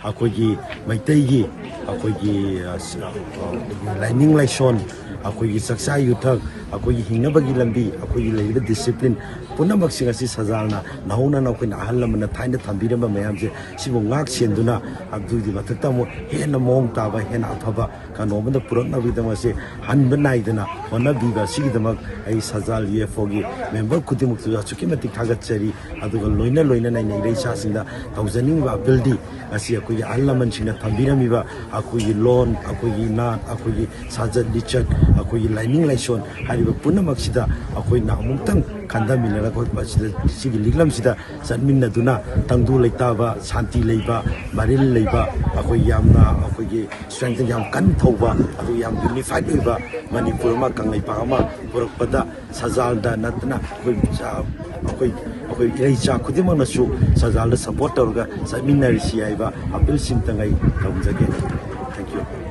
ꯑꯩꯈꯣꯏꯒꯤ ꯃꯩꯇꯩꯒꯤ ꯑꯩꯈꯣꯏꯒꯤ ꯑ, ꯁ-, ꯑ, ꯂꯥꯏꯅꯤꯡ ꯂꯥꯏꯁꯣꯟ, ꯑꯩꯈꯣꯏꯒꯤ ꯆꯥꯛꯆꯥ ꯌꯨꯊꯛ, ꯑꯩꯈꯣꯏꯒꯤ ꯍꯤꯡꯅꯕꯒꯤ ꯂꯝꯕꯤ, ꯑꯩꯈꯣꯏꯒꯤ ꯂꯩꯔꯤꯕ ꯗꯤꯁꯤꯄ꯭ꯂꯤꯟ ꯄꯨꯝꯅꯃꯛꯁꯤꯡ ꯑꯁꯤ ꯁꯖꯥꯜꯅ ꯅꯍꯧꯅꯅ ꯑꯩꯈꯣꯏꯅ ꯑꯍꯜ ꯂꯃꯟꯅ ꯊꯥꯏꯅ ꯊꯝꯕꯤꯔꯝꯕ ꯃꯌꯥꯝꯁꯦ ꯁꯤꯕꯨ ꯉꯥꯛ ꯁꯦꯟꯗꯨꯅ ꯑꯗꯨꯒꯤ ꯃꯊꯛꯇ ꯑꯃꯨꯛ ꯍꯦꯟꯅ ꯃꯑꯣꯡ ꯇꯥꯕ, ꯍꯦꯟꯅ ꯑꯐꯕ ꯀꯩꯅꯣ ꯑꯃꯗ ꯄꯨꯔꯛꯅꯕꯒꯤꯗꯃꯛꯁꯦ ꯍꯟꯕ ꯅꯥꯏꯗꯅ ꯍꯣꯠꯅꯕꯤꯕ ꯑꯁꯤꯒꯤꯗꯃꯛ ꯑꯩ ꯁꯖꯥꯜ ꯌꯨ ꯑꯦꯐ ꯑꯣꯒꯤ ꯃꯦꯝꯕꯔ ꯈꯨꯗꯤꯡꯃꯛꯇꯁꯨ ꯑꯁꯨꯛꯀꯤ ꯃꯇꯤꯛ ꯊꯥꯒꯠꯆꯔꯤ꯫ ꯑꯗꯨꯒ ꯂꯣꯏꯅ ꯂꯣꯏꯅꯅ ꯑꯩꯅ ꯏꯔꯩꯆꯥꯁꯤꯡꯗ ꯇꯧꯖꯅꯤꯡꯕ ꯑꯄꯤꯜꯗꯤ ꯉꯁꯤ ꯑꯩꯈꯣꯏꯒꯤ ꯑꯍꯜ ꯂꯃꯟꯁꯤꯡꯅ ꯊꯝꯕꯤꯔꯝꯃꯤꯕ ꯑꯩꯈꯣꯏꯒꯤ ꯂꯣꯟ, ꯑꯩꯈꯣꯏꯒꯤ ꯅꯥꯠ, ꯑꯩꯈꯣꯏꯒꯤ ꯁꯥꯖꯠ ꯂꯤꯆꯠ, ꯑꯩꯈꯣꯏꯒꯤ ꯂꯥꯏꯅꯤꯡ ꯂꯥꯏꯁꯣꯟ ꯍꯥꯏꯔꯤꯕ ꯄꯨꯝꯅꯃꯛꯁꯤꯗ ꯑꯩꯈꯣꯏꯅ ꯑꯃꯨꯛꯇꯪ ꯈꯟꯊꯃꯤꯟꯅꯔꯒ ꯑꯩꯈꯣꯏ ꯃꯁꯤꯗ, ꯁꯤꯒꯤ ꯂꯤꯛꯂꯝꯁꯤꯗ ꯆꯠꯃꯤꯟꯅꯗꯨꯅ ꯇꯪꯗꯨ ꯂꯩꯇꯥꯕ, ꯁꯥꯟꯇꯤ ꯂꯩꯕ, ꯃꯔꯤꯜ ꯂꯩꯕ, ꯑꯩꯈꯣꯏ ꯌꯥꯝꯅ ꯑꯩꯈꯣꯏꯒꯤ ꯁ꯭ꯇꯔꯦꯡꯊ ꯌꯥꯝ ꯀꯟꯅ ꯊꯧꯕ, ꯑꯗꯨ ꯌꯥꯝ ꯌꯨꯅꯤꯐꯥꯏꯠ ꯑꯣꯏꯕ ꯃꯅꯤꯄꯨꯔ ꯑꯃ, ꯀꯪꯂꯩꯄꯥꯛ ꯑꯃ ꯄꯨꯔꯛꯄꯗ ꯁꯖꯥꯜꯗ ꯅꯠꯇꯅ ꯑꯩꯈꯣꯏ, ꯑꯩꯈꯣꯏ, ꯑꯩꯈꯣꯏ ꯏꯔꯩꯆꯥ ꯈꯨꯗꯤꯡꯃꯛꯅꯁꯨ ꯁꯖꯥꯜꯗ ꯁꯄꯣꯔꯠ ꯇꯧꯔꯒ ꯆꯠꯃꯤꯟꯅꯔꯁꯤ ꯍꯥꯏꯕ ꯑꯄꯤꯜꯁꯤꯝꯇꯪ ꯑꯩ ꯊꯝꯖꯒꯦ꯫ Thank you꯫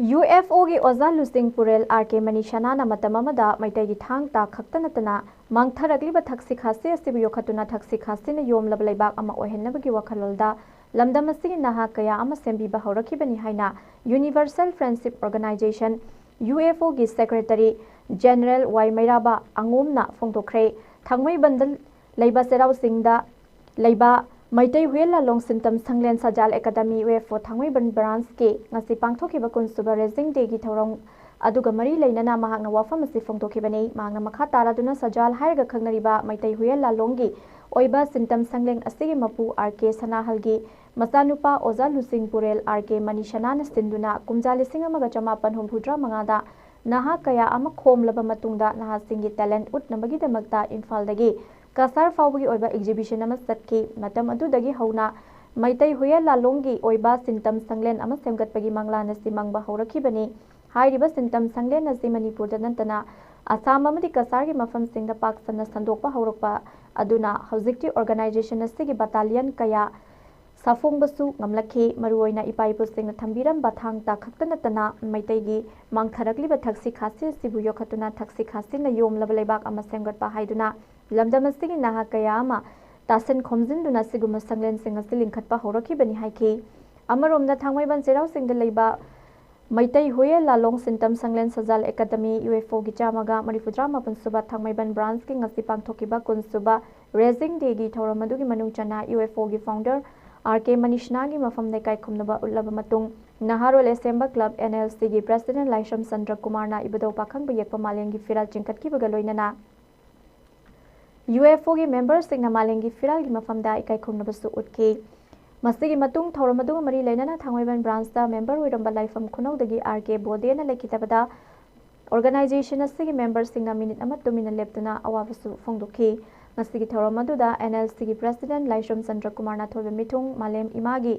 UFOꯒꯤ ꯑꯣꯖꯥ ꯂꯨꯆꯤꯡ ꯄꯨꯔꯦꯜ RK ꯃꯅꯤꯁꯅꯥꯅ ꯃꯇꯝ ꯑꯃꯗ ꯃꯩꯇꯩꯒꯤ ꯊꯥꯡ ꯇꯥ ꯈꯛꯇ ꯅꯠꯇꯅ ꯃꯥꯡꯊꯔꯛꯂꯤꯕ ꯊꯛꯁꯤ ꯈꯥꯁꯤ ꯑꯁꯤꯕꯨ ꯌꯣꯛꯈꯠꯇꯨꯅ ꯊꯛꯁꯤ ꯈꯥꯁꯤꯅ ꯌꯣꯝꯂꯕ ꯂꯩꯕꯥꯛ ꯑꯃ ꯑꯣꯏꯍꯟꯅꯕꯒꯤ ꯋꯥꯈꯜꯂꯣꯟꯗ ꯂꯝꯗꯝ ꯑꯁꯤꯒꯤ ꯅꯍꯥ ꯀꯌꯥ ꯑꯃ ꯁꯦꯝꯕꯤꯕ ꯍꯧꯔꯛꯈꯤꯕꯅꯤ ꯍꯥꯏꯅ Universal Friendship Organization, UFOꯒꯤ Secretary General ꯋꯥꯏ ꯃꯩꯔꯥꯕ ꯑꯉꯣꯝꯅ ꯐꯣꯡꯗꯣꯛꯈ꯭ꯔꯦ꯫ ꯊꯥꯡꯃꯩꯕꯟꯗ ꯂꯩꯕ ꯆꯩꯔꯥꯎ ꯆꯤꯡꯗ ꯂꯩꯕ ꯃꯩꯇꯩ ꯍꯨꯌꯦꯟ ꯂꯥꯂꯣꯡ ꯁꯤꯟꯇꯝ ꯁꯪꯂꯦꯟ ꯁꯖꯥꯜ ꯑꯦꯀꯥꯗꯃꯤ, UFO ꯊꯥꯡꯃꯩꯕꯟ ꯕ꯭ꯔꯥꯟꯁꯀꯤ ꯉꯁꯤ ꯄꯥꯡꯊꯣꯛꯈꯤꯕ ꯀꯨꯟꯁꯨꯕ Raising Dayꯒꯤ ꯊꯧꯔꯝ ꯑꯗꯨꯒ ꯃꯔꯤ ꯂꯩꯅꯅ ꯃꯍꯥꯛꯅ ꯋꯥꯐꯝ ꯑꯁꯤ ꯐꯣꯡꯗꯣꯛꯈꯤꯕꯅꯤ꯫ ꯃꯍꯥꯛꯅ ꯃꯈꯥ ꯇꯥꯔꯗꯨꯅ ꯁꯖꯥꯜ ꯍꯥꯏꯔꯒ ꯈꯪꯅꯔꯤꯕ ꯃꯩꯇꯩ ꯍꯨꯌꯦꯟ ꯂꯥꯂꯣꯡꯒꯤ ꯑꯣꯏꯕ ꯁꯤꯟꯇꯝ ꯁꯪꯂꯦꯟ ꯑꯁꯤꯒꯤ ꯃꯄꯨ RK ꯁꯅꯥꯍꯜꯒꯤ ꯃꯆꯥꯅꯨꯄꯥ ꯑꯣꯖꯥ ꯂꯨꯆꯤꯡ ꯄꯨꯔꯦꯜ RK ꯃꯅꯤꯁꯅꯥꯅ ꯁꯤꯟꯗꯨꯅ ꯀꯨꯝꯖꯥ ꯂꯤꯁꯤꯡ ꯑꯃꯒ ꯆꯃꯥꯄꯟ ꯍꯨꯝꯐꯨꯇꯔꯥ ꯃꯉꯥꯗ ꯅꯍꯥ ꯀꯌꯥ ꯑꯃ ꯈꯣꯝꯂꯕ ꯃꯇꯨꯡꯗ ꯅꯍꯥꯁꯤꯡꯒꯤ talent ꯎꯠꯅꯕꯒꯤꯗꯃꯛꯇ ꯏꯝꯐꯥꯜꯗꯒꯤ ꯀꯁꯥꯔ ꯐꯥꯎꯕꯒꯤ ꯑꯣꯏꯕ exhibition ꯑꯃ ꯆꯠꯈꯤ꯫ ꯃꯇꯝ ꯑꯗꯨꯗꯒꯤ ꯍꯧꯅ ꯃꯩꯇꯩ ꯍꯨꯌꯦꯟ ꯂꯥꯂꯣꯡꯒꯤ ꯑꯣꯏꯕ ꯁꯤꯟꯇꯝ ꯁꯪꯂꯦꯟ ꯑꯃ ꯁꯦꯝꯒꯠꯄꯒꯤ ꯃꯪꯂꯥꯟ ꯑꯁꯤ ꯃꯪꯕ ꯍꯧꯔꯛꯈꯤꯕꯅꯤ꯫ ꯍꯥꯏꯔꯤꯕ ꯁꯤꯟꯇꯝ ꯁꯪꯂꯦꯟ ꯑꯁꯤ ꯃꯅꯤꯄꯨꯔꯗ ꯅꯠꯇꯅ ꯑꯁꯥꯝ ꯑꯃꯗꯤ ꯀꯁꯥꯔꯒꯤ ꯃꯐꯝꯁꯤꯡꯗ ꯄꯥꯛ ꯁꯟꯅ ꯁꯟꯗꯣꯛꯄ ꯍꯧꯔꯛꯄ ꯑꯗꯨꯅ ꯍꯧꯖꯤꯛꯇꯤ organization ꯑꯁꯤꯒꯤ battalion ꯀꯌꯥ ꯁꯥꯐꯣꯡꯕꯁꯨ ꯉꯝꯂꯛꯈꯤ꯫ ꯃꯔꯨꯑꯣꯏꯅ ꯏꯄꯥ ꯏꯄꯨꯁꯤꯡꯅ ꯊꯝꯕꯤꯔꯝꯕ ꯊꯥꯡ ꯇꯥ ꯈꯛꯇ ꯅꯠꯇꯅ ꯃꯩꯇꯩꯒꯤ ꯃꯥꯡꯊꯔꯛꯂꯤꯕ ꯊꯛꯁꯤ ꯈꯥꯁꯤ ꯑꯁꯤꯕꯨ ꯌꯣꯛꯈꯠꯇꯨꯅ ꯊꯛꯁꯤ ꯈꯥꯁꯤꯅ ꯌꯣꯝꯂꯕ ꯂꯩꯕꯥꯛ ꯑꯃ ꯁꯦꯝꯒꯠꯄ ꯍꯥꯏꯗꯨꯅ ꯂꯝꯗꯝ ꯑꯁꯤꯒꯤ ꯅꯍꯥ ꯀꯌꯥ ꯑꯃ ꯇꯥꯁꯤꯟ ꯈꯣꯝꯖꯤꯟꯗꯨꯅ ꯁꯤꯒꯨꯝꯕ ꯁꯪꯂꯦꯟꯁꯤꯡ ꯑꯁꯤ ꯂꯤꯡꯈꯠꯄ ꯍꯧꯔꯛꯈꯤꯕꯅꯤ ꯍꯥꯏꯈꯤ꯫ ꯑꯃꯔꯣꯝꯗ ꯊꯥꯡꯃꯩꯕꯟ ꯆꯩꯔꯥꯎ ꯆꯤꯡꯗ ꯂꯩꯕ ꯃꯩꯇꯩ ꯍꯨꯌꯦꯟ ꯂꯥꯂꯣꯡ ꯁꯤꯟꯇꯝ ꯁꯪꯂꯦꯟ ꯁꯖꯥꯜ ꯑꯦꯀꯥꯗꯃꯤ, UFOꯒꯤ ꯆꯥꯝꯃꯒ ꯃꯔꯤꯐꯨꯇꯔꯥ ꯃꯥꯄꯟ ꯁꯨꯕ ꯊꯥꯡꯃꯩꯕꯟ ꯕ꯭ꯔꯥꯟꯁꯀꯤ ꯉꯁꯤ ꯄꯥꯡꯊꯣꯛꯈꯤꯕ ꯀꯨꯟ ꯁꯨꯕ Raising Dayꯒꯤ ꯊꯧꯔꯝ ꯑꯗꯨꯒꯤ ꯃꯅꯨꯡ ꯆꯟꯅ UFOꯒꯤ founder RK ꯃꯅꯤꯁꯅꯥꯒꯤ ꯃꯐꯝꯗ ꯏꯀꯥꯏ ꯈꯨꯝꯅꯕ ꯎꯠꯂꯕ ꯃꯇꯨꯡ ꯅꯍꯥꯔꯣꯜ ꯑꯁꯦꯝꯕ club NLCꯒꯤ president ꯂꯥꯏꯁ꯭ꯔꯝ ꯆꯟꯗ꯭ꯔ ꯀꯨꯃꯥꯔꯅ ꯏꯕꯨꯙꯧ ꯄꯥꯈꯪꯕ ꯌꯦꯛꯄ ꯃꯥꯂꯦꯝꯒꯤ ꯐꯤꯔꯥꯜ ꯆꯤꯡꯈꯠꯈꯤꯕꯒ ꯂꯣꯏꯅꯅ UFOꯒꯤ memberꯁꯤꯡꯅ ꯃꯥꯂꯦꯝꯒꯤ ꯐꯤꯔꯥꯜꯒꯤ ꯃꯐꯝꯗ ꯏꯀꯥꯏ ꯈꯨꯝꯅꯕꯁꯨ ꯎꯠꯈꯤ꯫ ꯃꯁꯤꯒꯤ ꯃꯇꯨꯡ ꯊꯧꯔꯝ ꯑꯗꯨꯒ ꯃꯔꯤ ꯂꯩꯅꯅ ꯊꯥꯡꯃꯩꯕꯟ branchꯇ member ꯑꯣꯏꯔꯝꯕ ꯂꯥꯏꯐꯝ ꯈꯨꯅꯧꯗꯒꯤ RK ꯕꯣꯗꯦꯅ ꯂꯩꯈꯤꯗꯕꯗ organization ꯑꯁꯤꯒꯤ memberꯁꯤꯡꯅ minute ꯑꯃ ꯇꯨꯃꯤꯟꯅ ꯂꯦꯞꯇꯨꯅ ꯑꯋꯥꯕꯁꯨ ꯐꯣꯡꯗꯣꯛꯈꯤ꯫ ꯉꯁꯤꯒꯤ ꯊꯧꯔꯝ ꯑꯗꯨꯗ NLCꯒꯤ president ꯂꯥꯏꯁ꯭ꯔꯝ ꯆꯟꯗ꯭ꯔ ꯀꯨꯃꯥꯔꯅ ꯊꯣꯏꯕ ꯃꯤꯊꯨꯡ, ꯃꯥꯂꯦꯝ ꯏꯃꯥꯒꯤ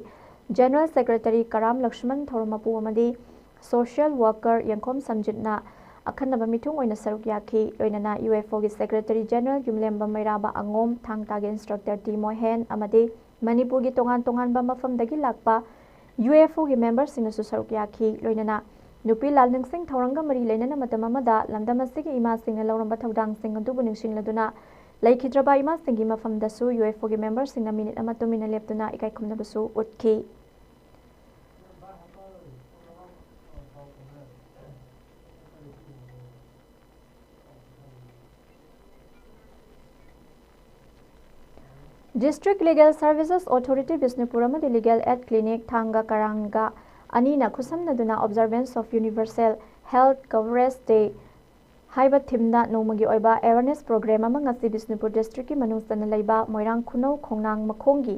general secretary ꯀꯔꯥꯝ ꯂꯛꯁꯃꯟ ꯊꯧꯔꯝ ꯃꯄꯨ ꯑꯃꯗꯤ social worker ꯌꯦꯡꯈꯣꯝ ꯁꯝꯖꯤꯠꯅ ꯑꯈꯟꯅꯕ ꯃꯤꯊꯨꯡ ꯑꯣꯏꯅ ꯁꯔꯨꯛ ꯌꯥꯈꯤ꯫ ꯂꯣꯏꯅꯅ UFOꯒꯤ secretary general ꯌꯨꯝꯂꯦꯝꯕ ꯃꯩꯔꯥꯕ ꯑꯉꯣꯝ, ꯊꯥꯡ ꯇꯥꯒꯤ instructor ꯇꯤ ꯃꯣꯍꯦꯟ ꯑꯃꯗꯤ ꯃꯅꯤꯄꯨꯔꯒꯤ ꯇꯣꯉꯥꯟ ꯇꯣꯉꯥꯟꯕ ꯃꯐꯝꯗꯒꯤ ꯂꯥꯛꯄ ꯌꯨ ꯑꯦꯐ ꯑꯣꯒꯤ ꯃꯦꯝꯕꯔꯁꯤꯡꯅꯁꯨ ꯁꯔꯨꯛ ꯌꯥꯈꯤ꯫ ꯂꯣꯏꯅꯅ ꯅꯨꯄꯤ ꯂꯥꯜ ꯅꯤꯡꯁꯤꯡ ꯊꯧꯔꯝꯒ ꯃꯔꯤ ꯂꯩꯅꯅ ꯃꯇꯝ ꯑꯃꯗ ꯂꯝꯗꯝ ꯑꯁꯤꯒꯤ ꯏꯃꯥꯁꯤꯡꯅ ꯂꯧꯔꯝꯕ ꯊꯧꯗꯥꯡꯁꯤꯡ ꯑꯗꯨꯕꯨ ꯅꯤꯡꯁꯤꯡꯂꯗꯨꯅ ꯂꯩꯈꯤꯗ꯭ꯔꯕ ꯏꯃꯥꯁꯤꯡꯒꯤ ꯃꯐꯝꯗꯁꯨ ꯌꯨ ꯑꯦꯐ ꯑꯣꯒꯤ ꯃꯦꯝꯕꯔꯁꯤꯡꯅ ꯃꯤꯅꯤꯠ ꯑꯃ ꯇꯨꯃꯤꯟꯅ ꯂꯦꯞꯇꯨꯅ ꯏꯀꯥꯏ ꯈꯨꯝꯅꯕꯁꯨ ꯎꯠꯈꯤ꯫ District Legal Services Authority Bishnupur ꯑꯃꯗꯤ Legal Aid Clinic ꯊꯥꯡꯒ ꯀꯔꯥꯡꯒ ꯑꯅꯤꯅ ꯈꯨꯠꯁꯝꯅꯗꯨꯅ Observance of Universal Health Coverage Day ꯍꯥꯏꯕ ꯊꯤꯝꯗ ꯅꯣꯡꯃꯒꯤ ꯑꯣꯏꯕ ꯑꯦꯋꯦꯔꯅꯦꯁ ꯄ꯭ꯔꯣꯒ꯭ꯔꯥꯝ ꯑꯃ ꯉꯁꯤ ꯕꯤꯁꯅꯨꯄꯨꯔ ꯗꯤꯁꯇ꯭ꯔꯤꯛꯀꯤ ꯃꯅꯨꯡ ꯆꯟꯅ ꯂꯩꯕ ꯃꯣꯏꯔꯥꯡ ꯈꯨꯅꯧ ꯈꯣꯡꯅꯥꯡ ꯃꯈꯣꯡꯒꯤ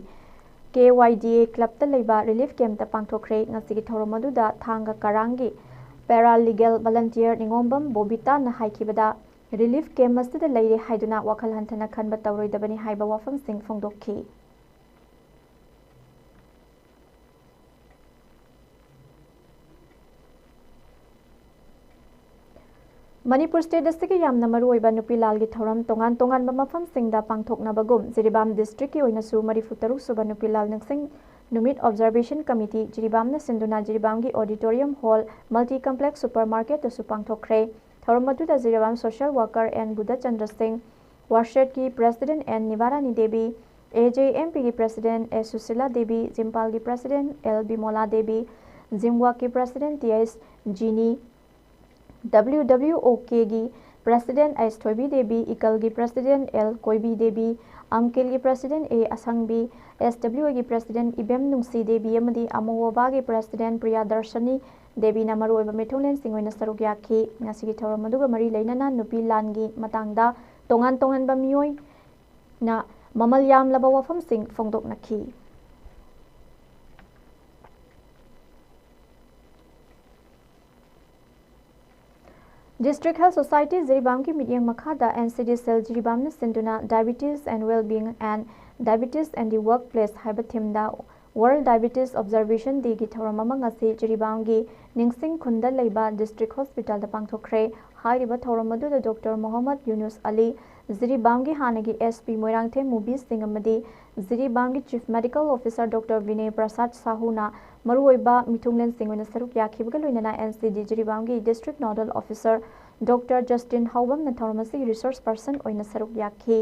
ꯀꯦ ꯋꯥꯏ ꯗꯤ ꯑꯦ ꯀ꯭ꯂꯕꯇ ꯂꯩꯕ ꯔꯤꯂꯤꯐ ꯀꯦꯝꯞꯇ ꯄꯥꯡꯊꯣꯛꯈ꯭ꯔꯦ꯫ ꯉꯁꯤꯒꯤ ꯊꯧꯔꯝ ꯑꯗꯨꯗ ꯊꯥꯡꯒ ꯀꯔꯥꯡꯒꯤ ꯄꯦꯔꯥ ꯂꯤꯒꯦꯜ ꯚꯂꯟꯇꯤꯌꯔ ꯅꯤꯉꯣꯝꯕꯝ ꯕꯣꯕꯤꯇꯥꯅ ꯍꯥꯏꯈꯤꯕꯗ, ꯔꯤꯂꯤꯐ ꯀꯦꯝꯞ ꯑꯁꯤꯗ ꯂꯩꯔꯦ ꯍꯥꯏꯗꯨꯅ ꯋꯥꯈꯜ ꯍꯟꯊꯅ ꯈꯟꯕ ꯇꯧꯔꯣꯏꯗꯕꯅꯤ ꯍꯥꯏꯕ ꯋꯥꯐꯝꯁꯤꯡ ꯐꯣꯡꯗꯣꯛꯈꯤ꯫ ꯃꯅꯤꯄꯨꯔ ꯁ꯭ꯇꯦꯠ ꯑꯁꯤꯒꯤ ꯌꯥꯝꯅ ꯃꯔꯨꯑꯣꯏꯕ ꯅꯨꯄꯤ ꯂꯥꯜꯒꯤ ꯊꯧꯔꯝ ꯇꯣꯉꯥꯟ ꯇꯣꯉꯥꯟꯕ ꯃꯐꯝꯁꯤꯡꯗ ꯄꯥꯡꯊꯣꯛꯅꯕꯒꯨꯝ, ꯖꯤꯔꯤꯕꯥꯝ ꯗꯤꯁꯇ꯭ꯔꯤꯛꯀꯤ ꯑꯣꯏꯅꯁꯨ ꯃꯔꯤꯐꯨ ꯇꯔꯨꯛ ꯁꯨꯕ ꯅꯨꯄꯤ ꯂꯥꯜ ꯅꯤꯡꯁꯤꯡ ꯅꯨꯃꯤꯠ ꯑꯣꯕꯖꯔꯕꯦꯁꯟ ꯀꯃꯤꯇꯤ, ꯖꯤꯔꯤꯕꯥꯝꯅ ꯁꯤꯟꯗꯨꯅ ꯖꯤꯔꯤꯕꯥꯝꯒꯤ auditorium hall multi complex super ꯃꯥꯔꯀꯦꯠꯇꯁꯨ ꯄꯥꯡꯊꯣꯛꯈ꯭ꯔꯦ꯫ ꯊꯧꯔꯝ ꯑꯗꯨꯗ Jiribam social worker N Budhachandra Singh, ꯋꯥꯔꯁꯦꯠꯀꯤ president N Nibarani Devi, A J M ꯄꯤꯒꯤ ꯄ꯭ꯔꯦꯁꯤꯗꯦꯟꯠ ꯑꯦ ꯁꯨꯁꯤꯂꯥ ꯗꯦꯕꯤ, ꯖꯤꯝꯄꯥꯜꯒꯤ ꯄ꯭ꯔꯦꯁꯤꯗꯦꯟꯠ ꯑꯦꯜ ꯕꯤꯃꯣꯂꯥ ꯗꯦꯕꯤ, ꯖꯤꯝꯋꯥꯛꯀꯤ president T H Jini, W W O ꯀꯦꯒꯤ ꯄ꯭ꯔꯦꯁꯤꯗꯦꯟꯠ ꯑꯩꯆ ꯊꯣꯏꯕꯤ ꯗꯦꯕꯤ, ꯏꯀꯜꯒꯤ ꯄ꯭ꯔꯦꯁꯤꯗꯦꯟꯠ ꯑꯦꯜ ꯀꯣꯏꯕꯤ ꯗꯦꯕꯤ, ꯑꯝꯀꯤꯜꯒꯤ president A Asangbi, S W ꯑꯦꯒꯤ ꯄ꯭ꯔꯦꯁꯤꯗꯦꯟꯠ ꯏꯕꯦꯝ ꯅꯨꯡꯁꯤ ꯗꯦꯕꯤ ꯑꯃꯗꯤ ꯑꯃꯣꯋꯥꯕꯥꯒꯤ ꯄ꯭ꯔꯦꯁꯤꯗꯦꯟꯠ ꯄ꯭ꯔꯤꯌꯥꯗꯔꯁꯅꯤ ꯗꯦꯕꯤꯅ ꯃꯔꯨꯑꯣꯏꯕ ꯃꯤꯊꯨꯡꯂꯦꯟꯁꯤꯡ ꯑꯣꯏꯅ ꯁꯔꯨꯛ ꯌꯥꯈꯤ꯫ ꯉꯁꯤꯒꯤ ꯊꯧꯔꯝ ꯑꯗꯨꯒ ꯃꯔꯤ ꯂꯩꯅꯅ ꯅꯨꯄꯤ ꯂꯥꯟꯒꯤ ꯃꯇꯥꯡꯗ ꯇꯣꯉꯥꯟ ꯇꯣꯉꯥꯟꯕ ꯃꯤꯑꯣꯏꯅ ꯃꯃꯜ ꯌꯥꯝꯂꯕ ꯋꯥꯐꯝꯁꯤꯡ ꯐꯣꯡꯗꯣꯛꯅꯈꯤ꯫ District Health Society ꯖꯤꯔꯤꯕꯥꯝꯒꯤ ꯃꯤꯠꯌꯦꯡ ꯃꯈꯥꯗ ꯑꯦꯟ ꯁꯤ ꯗꯤ ꯁꯦꯜ ꯖꯤꯔꯤꯕꯥꯝꯅ ꯁꯤꯟꯗꯨꯅ Diabetes and Wellbeing and Diabetes and the Workplace ꯍꯥꯏꯕ ꯊꯤꯝꯗ World Diabetes Observation Dayꯒꯤ ꯊꯧꯔꯝ ꯑꯃ ꯉꯁꯤ ꯖꯤꯔꯤꯕꯥꯝꯒꯤ ꯅꯤꯡꯁꯤꯡ ꯈꯨꯟꯗ ꯂꯩꯕ ꯗꯤꯁꯇ꯭ꯔꯤꯛ ꯍꯣꯁꯄꯤꯇꯥꯜꯗ ꯄꯥꯡꯊꯣꯛꯈ꯭ꯔꯦ꯫ ꯍꯥꯏꯔꯤꯕ ꯊꯧꯔꯝ ꯑꯗꯨꯗ ꯗꯣꯛꯇꯔ ꯃꯣꯍꯝꯃꯗ ꯌꯨꯅꯨꯁ ꯑꯂꯤ, ꯖꯤꯔꯤꯕꯥꯝꯒꯤ ꯍꯥꯟꯅꯒꯤ S P ꯃꯣꯏꯔꯥꯡꯊꯦꯝ ꯃꯨꯕꯤ ꯁꯤꯡ ꯑꯃꯗꯤ ꯖꯤꯔꯤꯕꯥꯝꯒꯤ Chief Medical Officer Doctor Vinay Prasad Sahu ꯅ ꯃꯔꯨꯑꯣꯏꯕ ꯃꯤꯊꯨꯡꯂꯦꯟꯁꯤꯡ ꯑꯣꯏꯅ ꯁꯔꯨꯛ ꯌꯥꯈꯤꯕꯒ ꯂꯣꯏꯅꯅ N C D ꯖꯤꯔꯤꯕꯥꯝꯒꯤ District Nodal Officer Doctor Justin ꯍꯥꯎꯕꯝꯅ ꯊꯧꯔꯝ ꯑꯁꯤꯒꯤ resource person ꯑꯣꯏꯅ ꯁꯔꯨꯛ ꯌꯥꯈꯤ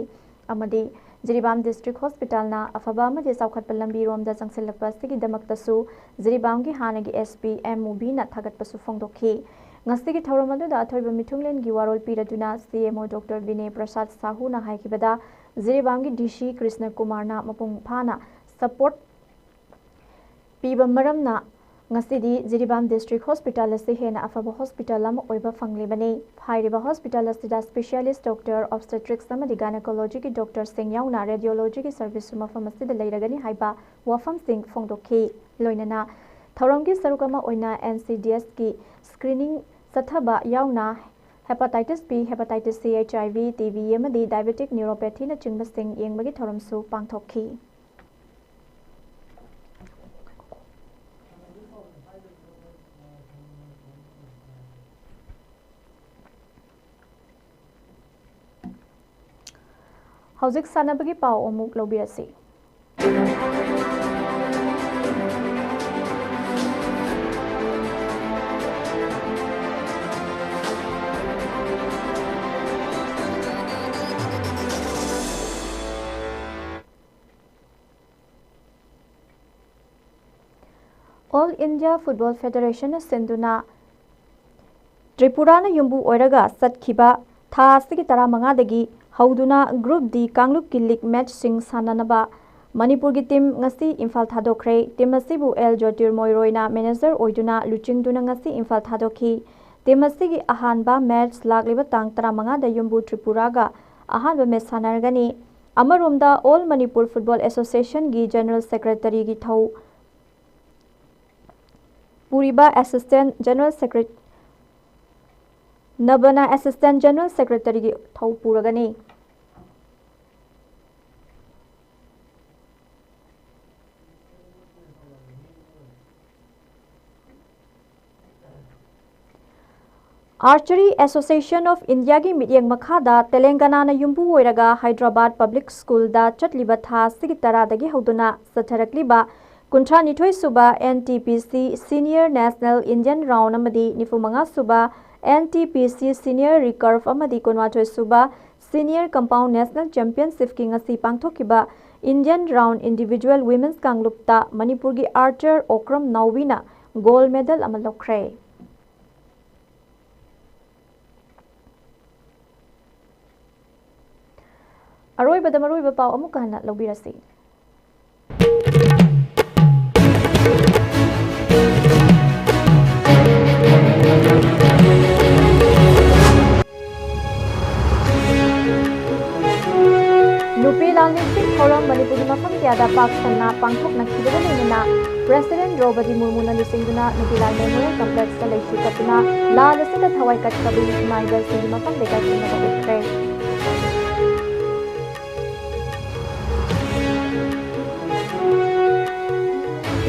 ꯑꯃꯗꯤ ꯖꯤꯔꯤꯕꯥꯝ District Hospital ꯅ ꯑꯐꯕ ꯑꯃꯗꯤ ꯆꯥꯎꯈꯠꯄ ꯂꯝꯕꯤꯔꯣꯝꯗ ꯆꯪꯁꯤꯜꯂꯛꯄ ꯑꯁꯤꯒꯤꯗꯃꯛꯇꯁꯨ ꯖꯤꯔꯤꯕꯥꯝꯒꯤ ꯍꯥꯟꯅꯒꯤ S P M ꯃꯨꯕꯤꯅ ꯊꯥꯒꯠꯄꯁꯨ ꯐꯣꯡꯗꯣꯛꯈꯤ꯫ ꯉꯁꯤꯒꯤ ꯊꯧꯔꯝ ꯑꯗꯨꯗ ꯑꯊꯣꯏꯕ ꯃꯤꯊꯨꯡꯂꯦꯟꯒꯤ ꯋꯥꯔꯣꯜ ꯄꯤꯔꯗꯨꯅ C M O Doctor Vinay Prasad Sahu ꯅ ꯍꯥꯏꯈꯤꯕꯗ, ꯖꯤꯔꯤꯕꯥꯝꯒꯤ D C ꯀ꯭ꯔꯤꯁꯅ ꯀꯨꯃꯥꯔꯅ ꯃꯄꯨꯡ ꯐꯥꯅ support ꯄꯤꯕ ꯃꯔꯝꯅ ꯉꯁꯤꯗꯤ ꯖꯤꯔꯤꯕꯥꯝ District Hospital ꯑꯁꯤ ꯍꯦꯟꯅ ꯑꯐꯕ hospital ꯑꯃ ꯑꯣꯏꯕ ꯐꯪꯂꯤꯕꯅꯤ꯫ ꯍꯥꯏꯔꯤꯕ hospital ꯑꯁꯤꯗ specialist doctor, obstetrics ꯑꯃꯗꯤ gynecology ꯒꯤ doctor ꯁꯤꯡ ꯌꯥꯎꯅ radiology ꯒꯤ service ꯁꯨ ꯃꯐꯝ ꯑꯁꯤꯗ ꯂꯩꯔꯒꯅꯤ ꯍꯥꯏꯕ ꯋꯥꯐꯝꯁꯤꯡ ꯐꯣꯡꯗꯣꯛꯈꯤ꯫ ꯂꯣꯏꯅꯅ ꯊꯧꯔꯝꯒꯤ ꯁꯔꯨꯛ ꯑꯃ ꯑꯣꯏꯅ N C D S ꯀꯤ screening ꯆꯠꯊꯕ ꯌꯥꯎꯅ Hepatitis B, Hepatitis C, H I V, T B ꯑꯃꯗꯤ diabetic neuropathy ꯅꯆꯤꯡꯕꯁꯤꯡ ꯌꯦꯡꯕꯒꯤ ꯊꯧꯔꯝꯁꯨ ꯄꯥꯡꯊꯣꯛꯈꯤ꯫ ꯍꯧꯖꯤꯛ ꯁꯥꯟꯅꯕꯒꯤ ꯄꯥꯎ ꯑꯃꯨꯛ ꯂꯧꯕꯤꯔꯁꯤ꯫ All India Football Federation ꯅ ꯁꯤꯟꯗꯨꯅ ꯇ꯭ꯔꯤꯄꯨꯔꯥꯅ ꯌꯨꯝꯕꯨ ꯑꯣꯏꯔꯒ ꯆꯠꯈꯤꯕ ꯊꯥ ꯑꯁꯤꯒꯤ ꯇꯔꯥꯃꯉꯥꯗꯒꯤ ꯍꯧꯗꯨꯅ Group D ꯀꯥꯡꯂꯨꯞꯀꯤ league match ꯁꯤꯡ ꯁꯥꯟꯅꯅꯕ ꯃꯅꯤꯄꯨꯔꯒꯤ team ꯉꯁꯤ ꯏꯝꯐꯥꯜ ꯊꯥꯗꯣꯛꯈ꯭ꯔꯦ꯫ Team ꯑꯁꯤꯕꯨ L ꯖꯣꯇꯤꯔꯃꯣꯏ ꯔꯣꯏꯅ manager ꯑꯣꯏꯗꯨꯅ ꯂꯨꯆꯤꯡꯗꯨꯅ ꯉꯁꯤ ꯏꯝꯐꯥꯜ ꯊꯥꯗꯣꯛꯈꯤ꯫ Team ꯑꯁꯤꯒꯤ ꯑꯍꯥꯟꯕ match ꯂꯥꯛꯂꯤꯕ ꯇꯥꯡ ꯇꯔꯥꯃꯉꯥꯗ ꯌꯨꯝꯕꯨ ꯇ꯭ꯔꯤꯄꯨꯔꯥꯒ ꯑꯍꯥꯟꯕ match ꯁꯥꯟꯅꯔꯒꯅꯤ꯫ ꯑꯃꯔꯣꯝꯗ All Manipur Football Association ꯒꯤ General Secretary ꯒꯤ ꯊꯧ ꯄꯨꯔꯤꯕ Assistant General Secretary, ꯅꯕꯅ Assistant General Secretary ꯒꯤ ꯊꯧ ꯄꯨꯔꯒꯅꯤ꯫ Archery Association of Indiaꯒꯤ ꯃꯤꯠꯌꯦꯡ ꯃꯈꯥꯗ ꯇꯦꯂꯪꯒꯅꯥꯅ ꯌꯨꯝꯕꯨ ꯑꯣꯏꯔꯒ ꯍꯥꯏꯗ꯭ꯔꯕꯥꯗ ꯄꯕ꯭ꯂꯤꯛ ꯁ꯭ꯀꯨꯜꯗ ꯆꯠꯂꯤꯕ ꯊꯥ ꯑꯁꯤꯒꯤ ꯇꯔꯥꯗꯒꯤ ꯍꯧꯗꯨꯅ ꯆꯠꯊꯔꯛꯂꯤꯕ ꯀꯨꯟꯊ꯭ꯔꯥꯅꯤꯊꯣꯏ ꯁꯨꯕ N T P C Senior National Indian Round ꯑꯃꯗꯤ ꯅꯤꯐꯨ ꯃꯉꯥ ꯁꯨꯕ N T P C Senior Recurve ꯑꯃꯗꯤ ꯀꯨꯟꯃꯥꯊꯣꯏ ꯁꯨꯕ Senior Compound National Championshipꯀꯤ ꯉꯁꯤ ꯄꯥꯡꯊꯣꯛꯈꯤꯕ Indian Round Individual Women's ꯀꯥꯡꯂꯨꯞꯇ ꯃꯅꯤꯄꯨꯔꯒꯤ archer ꯑꯣꯀ꯭ꯔꯝ ꯅꯥꯎꯕꯤꯅ gold medal ꯑꯃ ꯂꯧꯈ꯭ꯔꯦ꯫ ꯑꯔꯣꯏꯕꯗ ꯃꯔꯨꯑꯣꯏꯕ ꯄꯥꯎ ꯑꯃꯨꯛꯀ ꯍꯟꯅ ꯂꯧꯕꯤꯔꯁꯤ꯫ ꯅꯨꯄꯤ ꯂꯥꯜꯃꯤꯁꯤꯡ ꯊꯧꯔꯝ ꯃꯅꯤꯄꯨꯔꯒꯤ ꯃꯐꯝ ꯀꯌꯥꯗ ꯄꯥꯛ ꯁꯟꯅ ꯄꯥꯡꯊꯣꯛꯅꯈꯤꯕꯒ ꯂꯣꯏꯅꯅ President ꯗ꯭ꯔꯧꯄꯗꯤ ꯃꯨꯔꯃꯨꯅ ꯂꯨꯆꯤꯡꯗꯨꯅ ꯅꯨꯄꯤ ꯂꯥꯜ Memorial Complexꯇ ꯂꯩꯁꯤ ꯀꯠꯇꯨꯅ ꯂꯥꯜ ꯑꯁꯤꯗ ꯊꯋꯥꯏ ꯀꯠꯈ꯭ꯔꯕ ꯏꯃꯥ ꯏꯕꯦꯜꯁꯤꯡꯒꯤ ꯃꯐꯝꯗ ꯏꯀꯥꯏ ꯈꯨꯝꯅꯕ ꯎꯠꯈ꯭ꯔꯦ꯫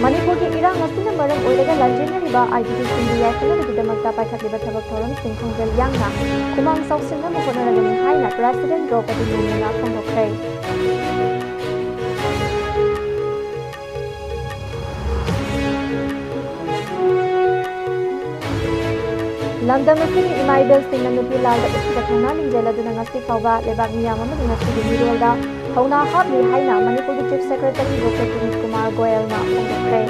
ꯃꯅꯤꯄꯨꯔꯒꯤ ꯏꯔꯥꯡ ꯑꯁꯤꯅ ꯃꯔꯝ ꯑꯣꯏꯔꯒ ꯂꯥꯟꯖꯦꯟꯅꯔꯤꯕ IDPꯁꯤꯡꯒꯤ ꯌꯥꯏꯐꯅꯕꯒꯤꯗꯃꯛꯇ ꯄꯥꯏꯈꯠꯂꯤꯕ ꯊꯕꯛ ꯊꯧꯔꯝꯁꯤꯡ ꯈꯣꯡꯖꯦꯜ ꯌꯥꯡꯅ ꯈꯨꯃꯥꯡ ꯆꯥꯎꯁꯤꯟꯅꯕ ꯍꯣꯠꯅꯔꯒꯅꯤ ꯍꯥꯏꯅ President ꯗ꯭ꯔꯧꯄꯗꯤ ꯃꯨꯔꯃꯨꯅ ꯐꯣꯡꯗꯣꯛꯈ꯭ꯔꯦ꯫ ꯂꯝꯗꯝ ꯑꯁꯤꯒꯤ ꯏꯃꯥ ꯏꯕꯦꯜꯁꯤꯡꯅ ꯅꯨꯄꯤ ꯂꯥꯜꯗ ꯎꯠꯈꯤꯕ ꯊꯧꯅꯥ ꯂꯤꯡꯖꯦꯜ ꯑꯗꯨꯅ ꯉꯁꯤ ꯐꯥꯎꯕ ꯂꯩꯕꯥꯛ ꯃꯤꯌꯥꯝ ꯑꯃꯒꯤ ꯉꯁꯤꯒꯤ ꯃꯤꯔꯣꯜꯗ ꯊꯧꯅꯥ ꯍꯥꯞꯂꯤ ꯍꯥꯏꯅ ꯃꯅꯤꯄꯨꯔꯒꯤ Chief Secretary Doctor ꯄꯨꯅꯤꯠ ꯀꯨꯃꯥꯔ ꯒꯣꯌꯜꯅ ꯐꯣꯡꯗꯣꯛꯈ꯭ꯔꯦ꯫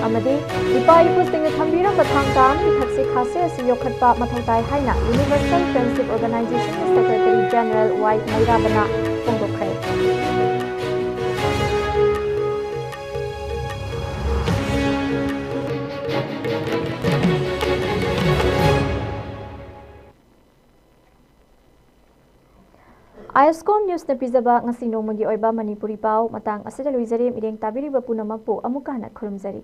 ꯑꯃꯗꯤ ꯏꯄꯥ ꯏꯄꯨꯁꯤꯡꯅ ꯊꯝꯕꯤꯔꯝꯕ ꯊꯥꯡ ꯇꯥ ꯑꯃꯒꯤ ꯊꯛꯁꯤ ꯈꯥꯁꯤ ꯑꯁꯤ ꯌꯣꯛꯈꯠꯄ ꯃꯊꯧ ꯇꯥꯏ ꯍꯥꯏꯅ Universal Friendship Organizationꯒꯤ Secretary General ꯋꯥꯏ ꯃꯩꯔꯥꯕꯅ ꯐꯣꯡꯗꯣꯛꯈ꯭ꯔꯦ꯫ ISCOM Newsꯅ ꯄꯤꯖꯕ ꯉꯁꯤ ꯅꯣꯡꯃꯒꯤ ꯑꯣꯏꯕ ꯃꯅꯤꯄꯨꯔꯤ ꯄꯥꯎ ꯃꯇꯥꯡ ꯑꯁꯤꯗ ꯂꯣꯏꯖꯔꯦ꯫ ꯃꯤꯠꯌꯦꯡ ꯇꯥꯕꯤꯔꯤꯕ ꯄꯨꯝꯅꯃꯛꯄꯨ ꯑꯃꯨꯛꯀ ꯍꯟꯅ ꯈꯨꯔꯨꯝꯖꯔꯤ꯫